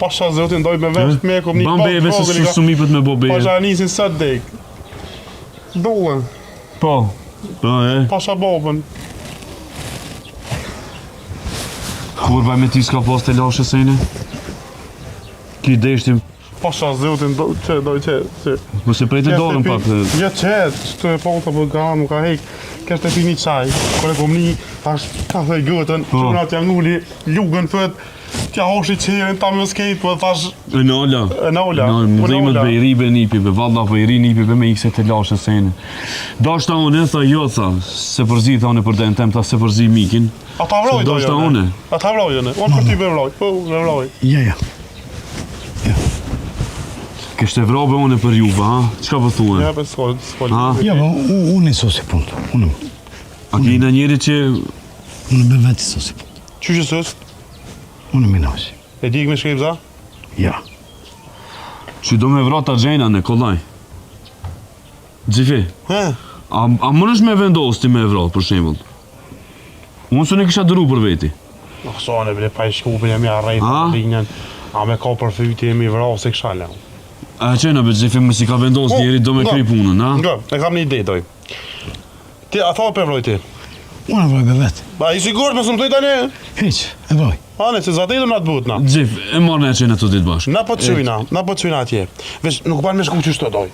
Pasha zotin doj me vesh me kom një Ban bebe se su su mipët me bo bebe. Pasha nisin sot dek. Duhen. Po. Po, e. Pasha babën. Kur baj me ti s'ka pas të lashe sene? Ki deshtim, Pasha zotin do që do që që. mos e prejtë dorën pak. Jo që, që e po të po ga, nuk ka hek. Kesh të pi një çaj. Kur e kom një, thash ka thej gëtën, Po. që na t'ja nguli, lugën thot, t'ja hoshi qerin, ta më skejt, po thash E nala. E nala. Në Po më dhimet nala. be i ri be nipi be, valla po i ri nipi be me ikse të lashe sene. Dashta unë, tha jo, tha, se përzi, tha unë për den tem, tha se përzi mikin. Ata vroj Se do dashta jo. unë. Ata vroj unë. Unë për ty be vroj. Po, be vroj. Ja, ja. Kishte vra be unë për juve, ha? Çka po thua? Ja, be s'ka, s'ka. Ha? Ja, po unë unë i sosi punë. Unë A ki në njeri që unë me vetë i sosi punë. Qysh e sos? Unë minoj. E di me shkrepza? Ja. që do me vra ta gjejna në kollaj. Gjifi, He? a, a mundesh me vendos ti me vra, për shembull? Unë s'u ne kisha dëru për veti. Nuk sa ne bre pa i shkupin e mi arrejt Ha? linjën. A me ka për fyti e mi vra se kisha lënë. A e qena be Gjifi, mos i ka vendos Po, njeri do me nga. kry punën, ha? Nga, e kam një ide doj. Ti a tha pe vroj ti? Unë e vroj be vetë. Ba i sigurt mos më thuj tani. Hiq, e vroj. A ne se zatetëm na të but na. Gjif, e marrë ne qena të ditë bashkë. Na po të çujna, na po të çujna atje. Veç nuk ban me shku qysh të doj.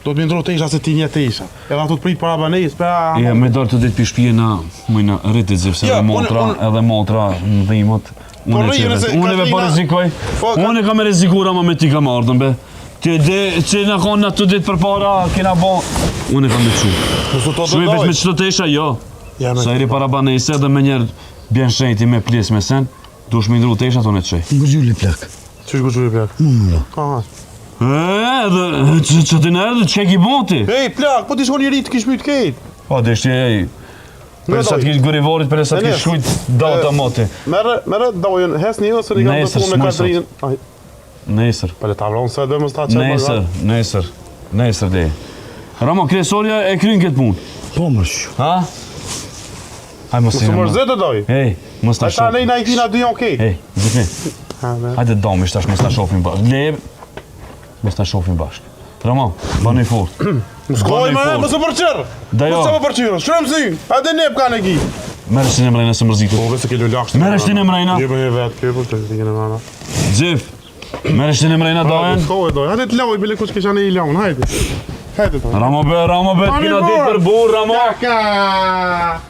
Do të më ndro tesha se ti një tesha. Edhe ato të prit para banesë, pra. E, me dalë të ditë pi shtëpie na, mujna rritit Gjif, se Ja, edhe unë- motra, unë- edhe motra në dhimët. Po Unë e rri, qevet. nëse Unë e po Katrina- rrezikoj. Po, ka- Unë e kam e rrezikuar ama me ti kam ardhën be. Ti e di që na kon ato ditë përpara kena bo. Unë e kam me çu. Mos u të Shkoj veç doj. me çdo tesha, jo. Ja, me- Sa eri para banese dhe me njerë bjen shenjti me plis me sen, dush me ndru teshat unë e çoj. Ngërgjyli plak. Qysh ku plak? Mu më vra. Aha. E, edhe që që ti në erdhi, çka ki bo ti? Ej, plak, po ti shkon njëri të kish myt kejt. Po, deshti ej. Për sa të kish gurivorit, për sa të kish Enes, shkujt data moti. Merre, merre dojën, hes një ose një kam të Nesër, punë me s'muj sot. Katrinën. Aj, Nesër. pa le ta vron se do mos ta çaj. Nesër, nesër, nesër dhe. Ramo, kresorja e kryn këtë punë. Po më shu. Ha? Haj, mos Mos e u mërzit e doj. Ej, mos ta Ai ta shoh. ne na i kina dy okej. Ej, zikni. Ha, be. Hajde domish tash mos ta shohim bashkë. Le mos ta shohim bashkë. Ramo, bani fort. Mos koj Bani më, fort. mos u përqër. Dajo. Mos u përqër. Shkrum si. Hajde nep kanë e ki. Merë shtin e mrejna se mërzitu. Po se ke lulak. Merre shtin e mrejna. Jo, më vet, kjo po të shtin e mrejna. Gjif, merë shtin e mrejna dojën. Mos koj doj. Hajde të loj bile kush kisha ne i lon, hajde. Hajde to. Ramo be, Ramo be, Bani t'kina fort. ditë për burr, Ramo. Ka.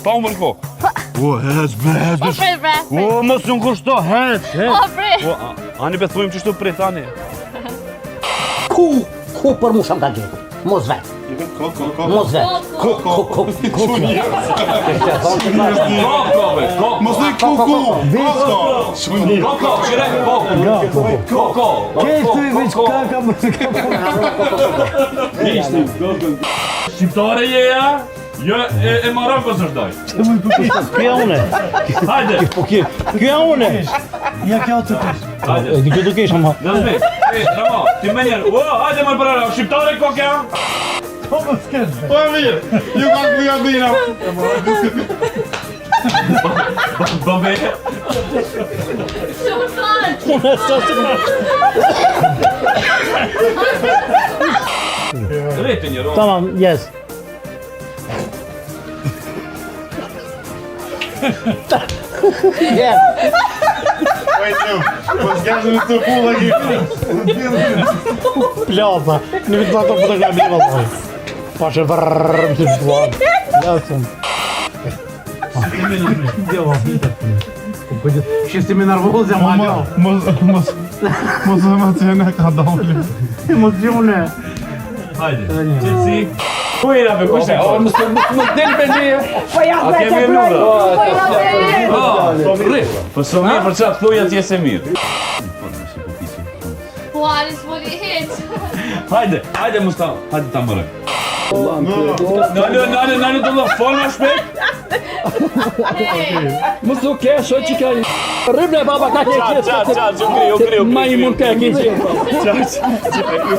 Pa unë bërko. O, hec, be, hec, O, be. prit, bre, prit. O, mos nuk kushto, hec, hec. O, prit. O, a- ani be thujmë qështu prit, ani. Ku? Ku për mu shumë ka gjetë? Mos vet. Ko, ko, ko. Mos vet. Ko, ko, ko, ko. Ko, ko, be, ko. Mos thuj ku, ku. Ko, ko. Ko, ko, qyre, ko. Ko, ko. Kesh ty veç ka ka më Shqiptare je ja? Jo, e, e Marokos është daj. Kjo e une. Hajde. Po kjo, kjo e une. Ja kjo të kesh. Hajde. E di kjo do kesh ama. Nazmi, e, Ramo, ti më njerë. O, hajde më përara, shqiptare ko kja? Po mos kesh. Po mirë, ju ka këja dina. Babe. Unë sa se Rriti një ronë. Tamam, yes. Yeah. Wait, no. Po s'ka në të pulla ki. Plaza. Në vit ato fotografi vallai. Pashe vrrrr më të vllan. Lasëm. Jo, po Që si me nervoz jam alo. Mos, mos, mos emocione ka dalë. Emocione. Hajde, qetësi. Ku jena be, kush e O, mos mos mos del me një. Po ja A vetë kemi e nura? Po ja vetë. Po, rri. Po së mirë për qatë thuj atje se mirë. Po ani s'po di hiç. Hajde, hajde Mustafa, hajde ta mërë. Nalë, nalë, nalë, të lë, fol ma shpejt. Mos u kesh, o që ka Rribne baba ka ke Qa, qa, qa, që kri, u kri, u kri. Ma i mund ka ke qetë. Qa, qa, qa.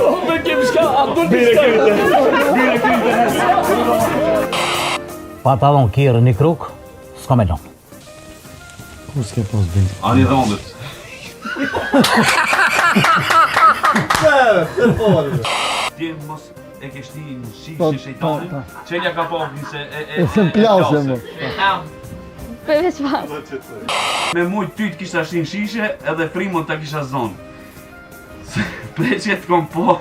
O, me kem shka, a du të shka. Bire, kri, Pa ta dhon kjerë një kruk, s'ka me lon. Ku s'ke pas bindi? Ani dhondët. Ti mos e ke shti në shishe Po, shejtanin, po, Qelja ka pa se e e E se m'plase, mo. Po veç pak. Me mujt ty të kisha shti në shishe edhe primon ta kisha zonë. Se Prej që të kom po.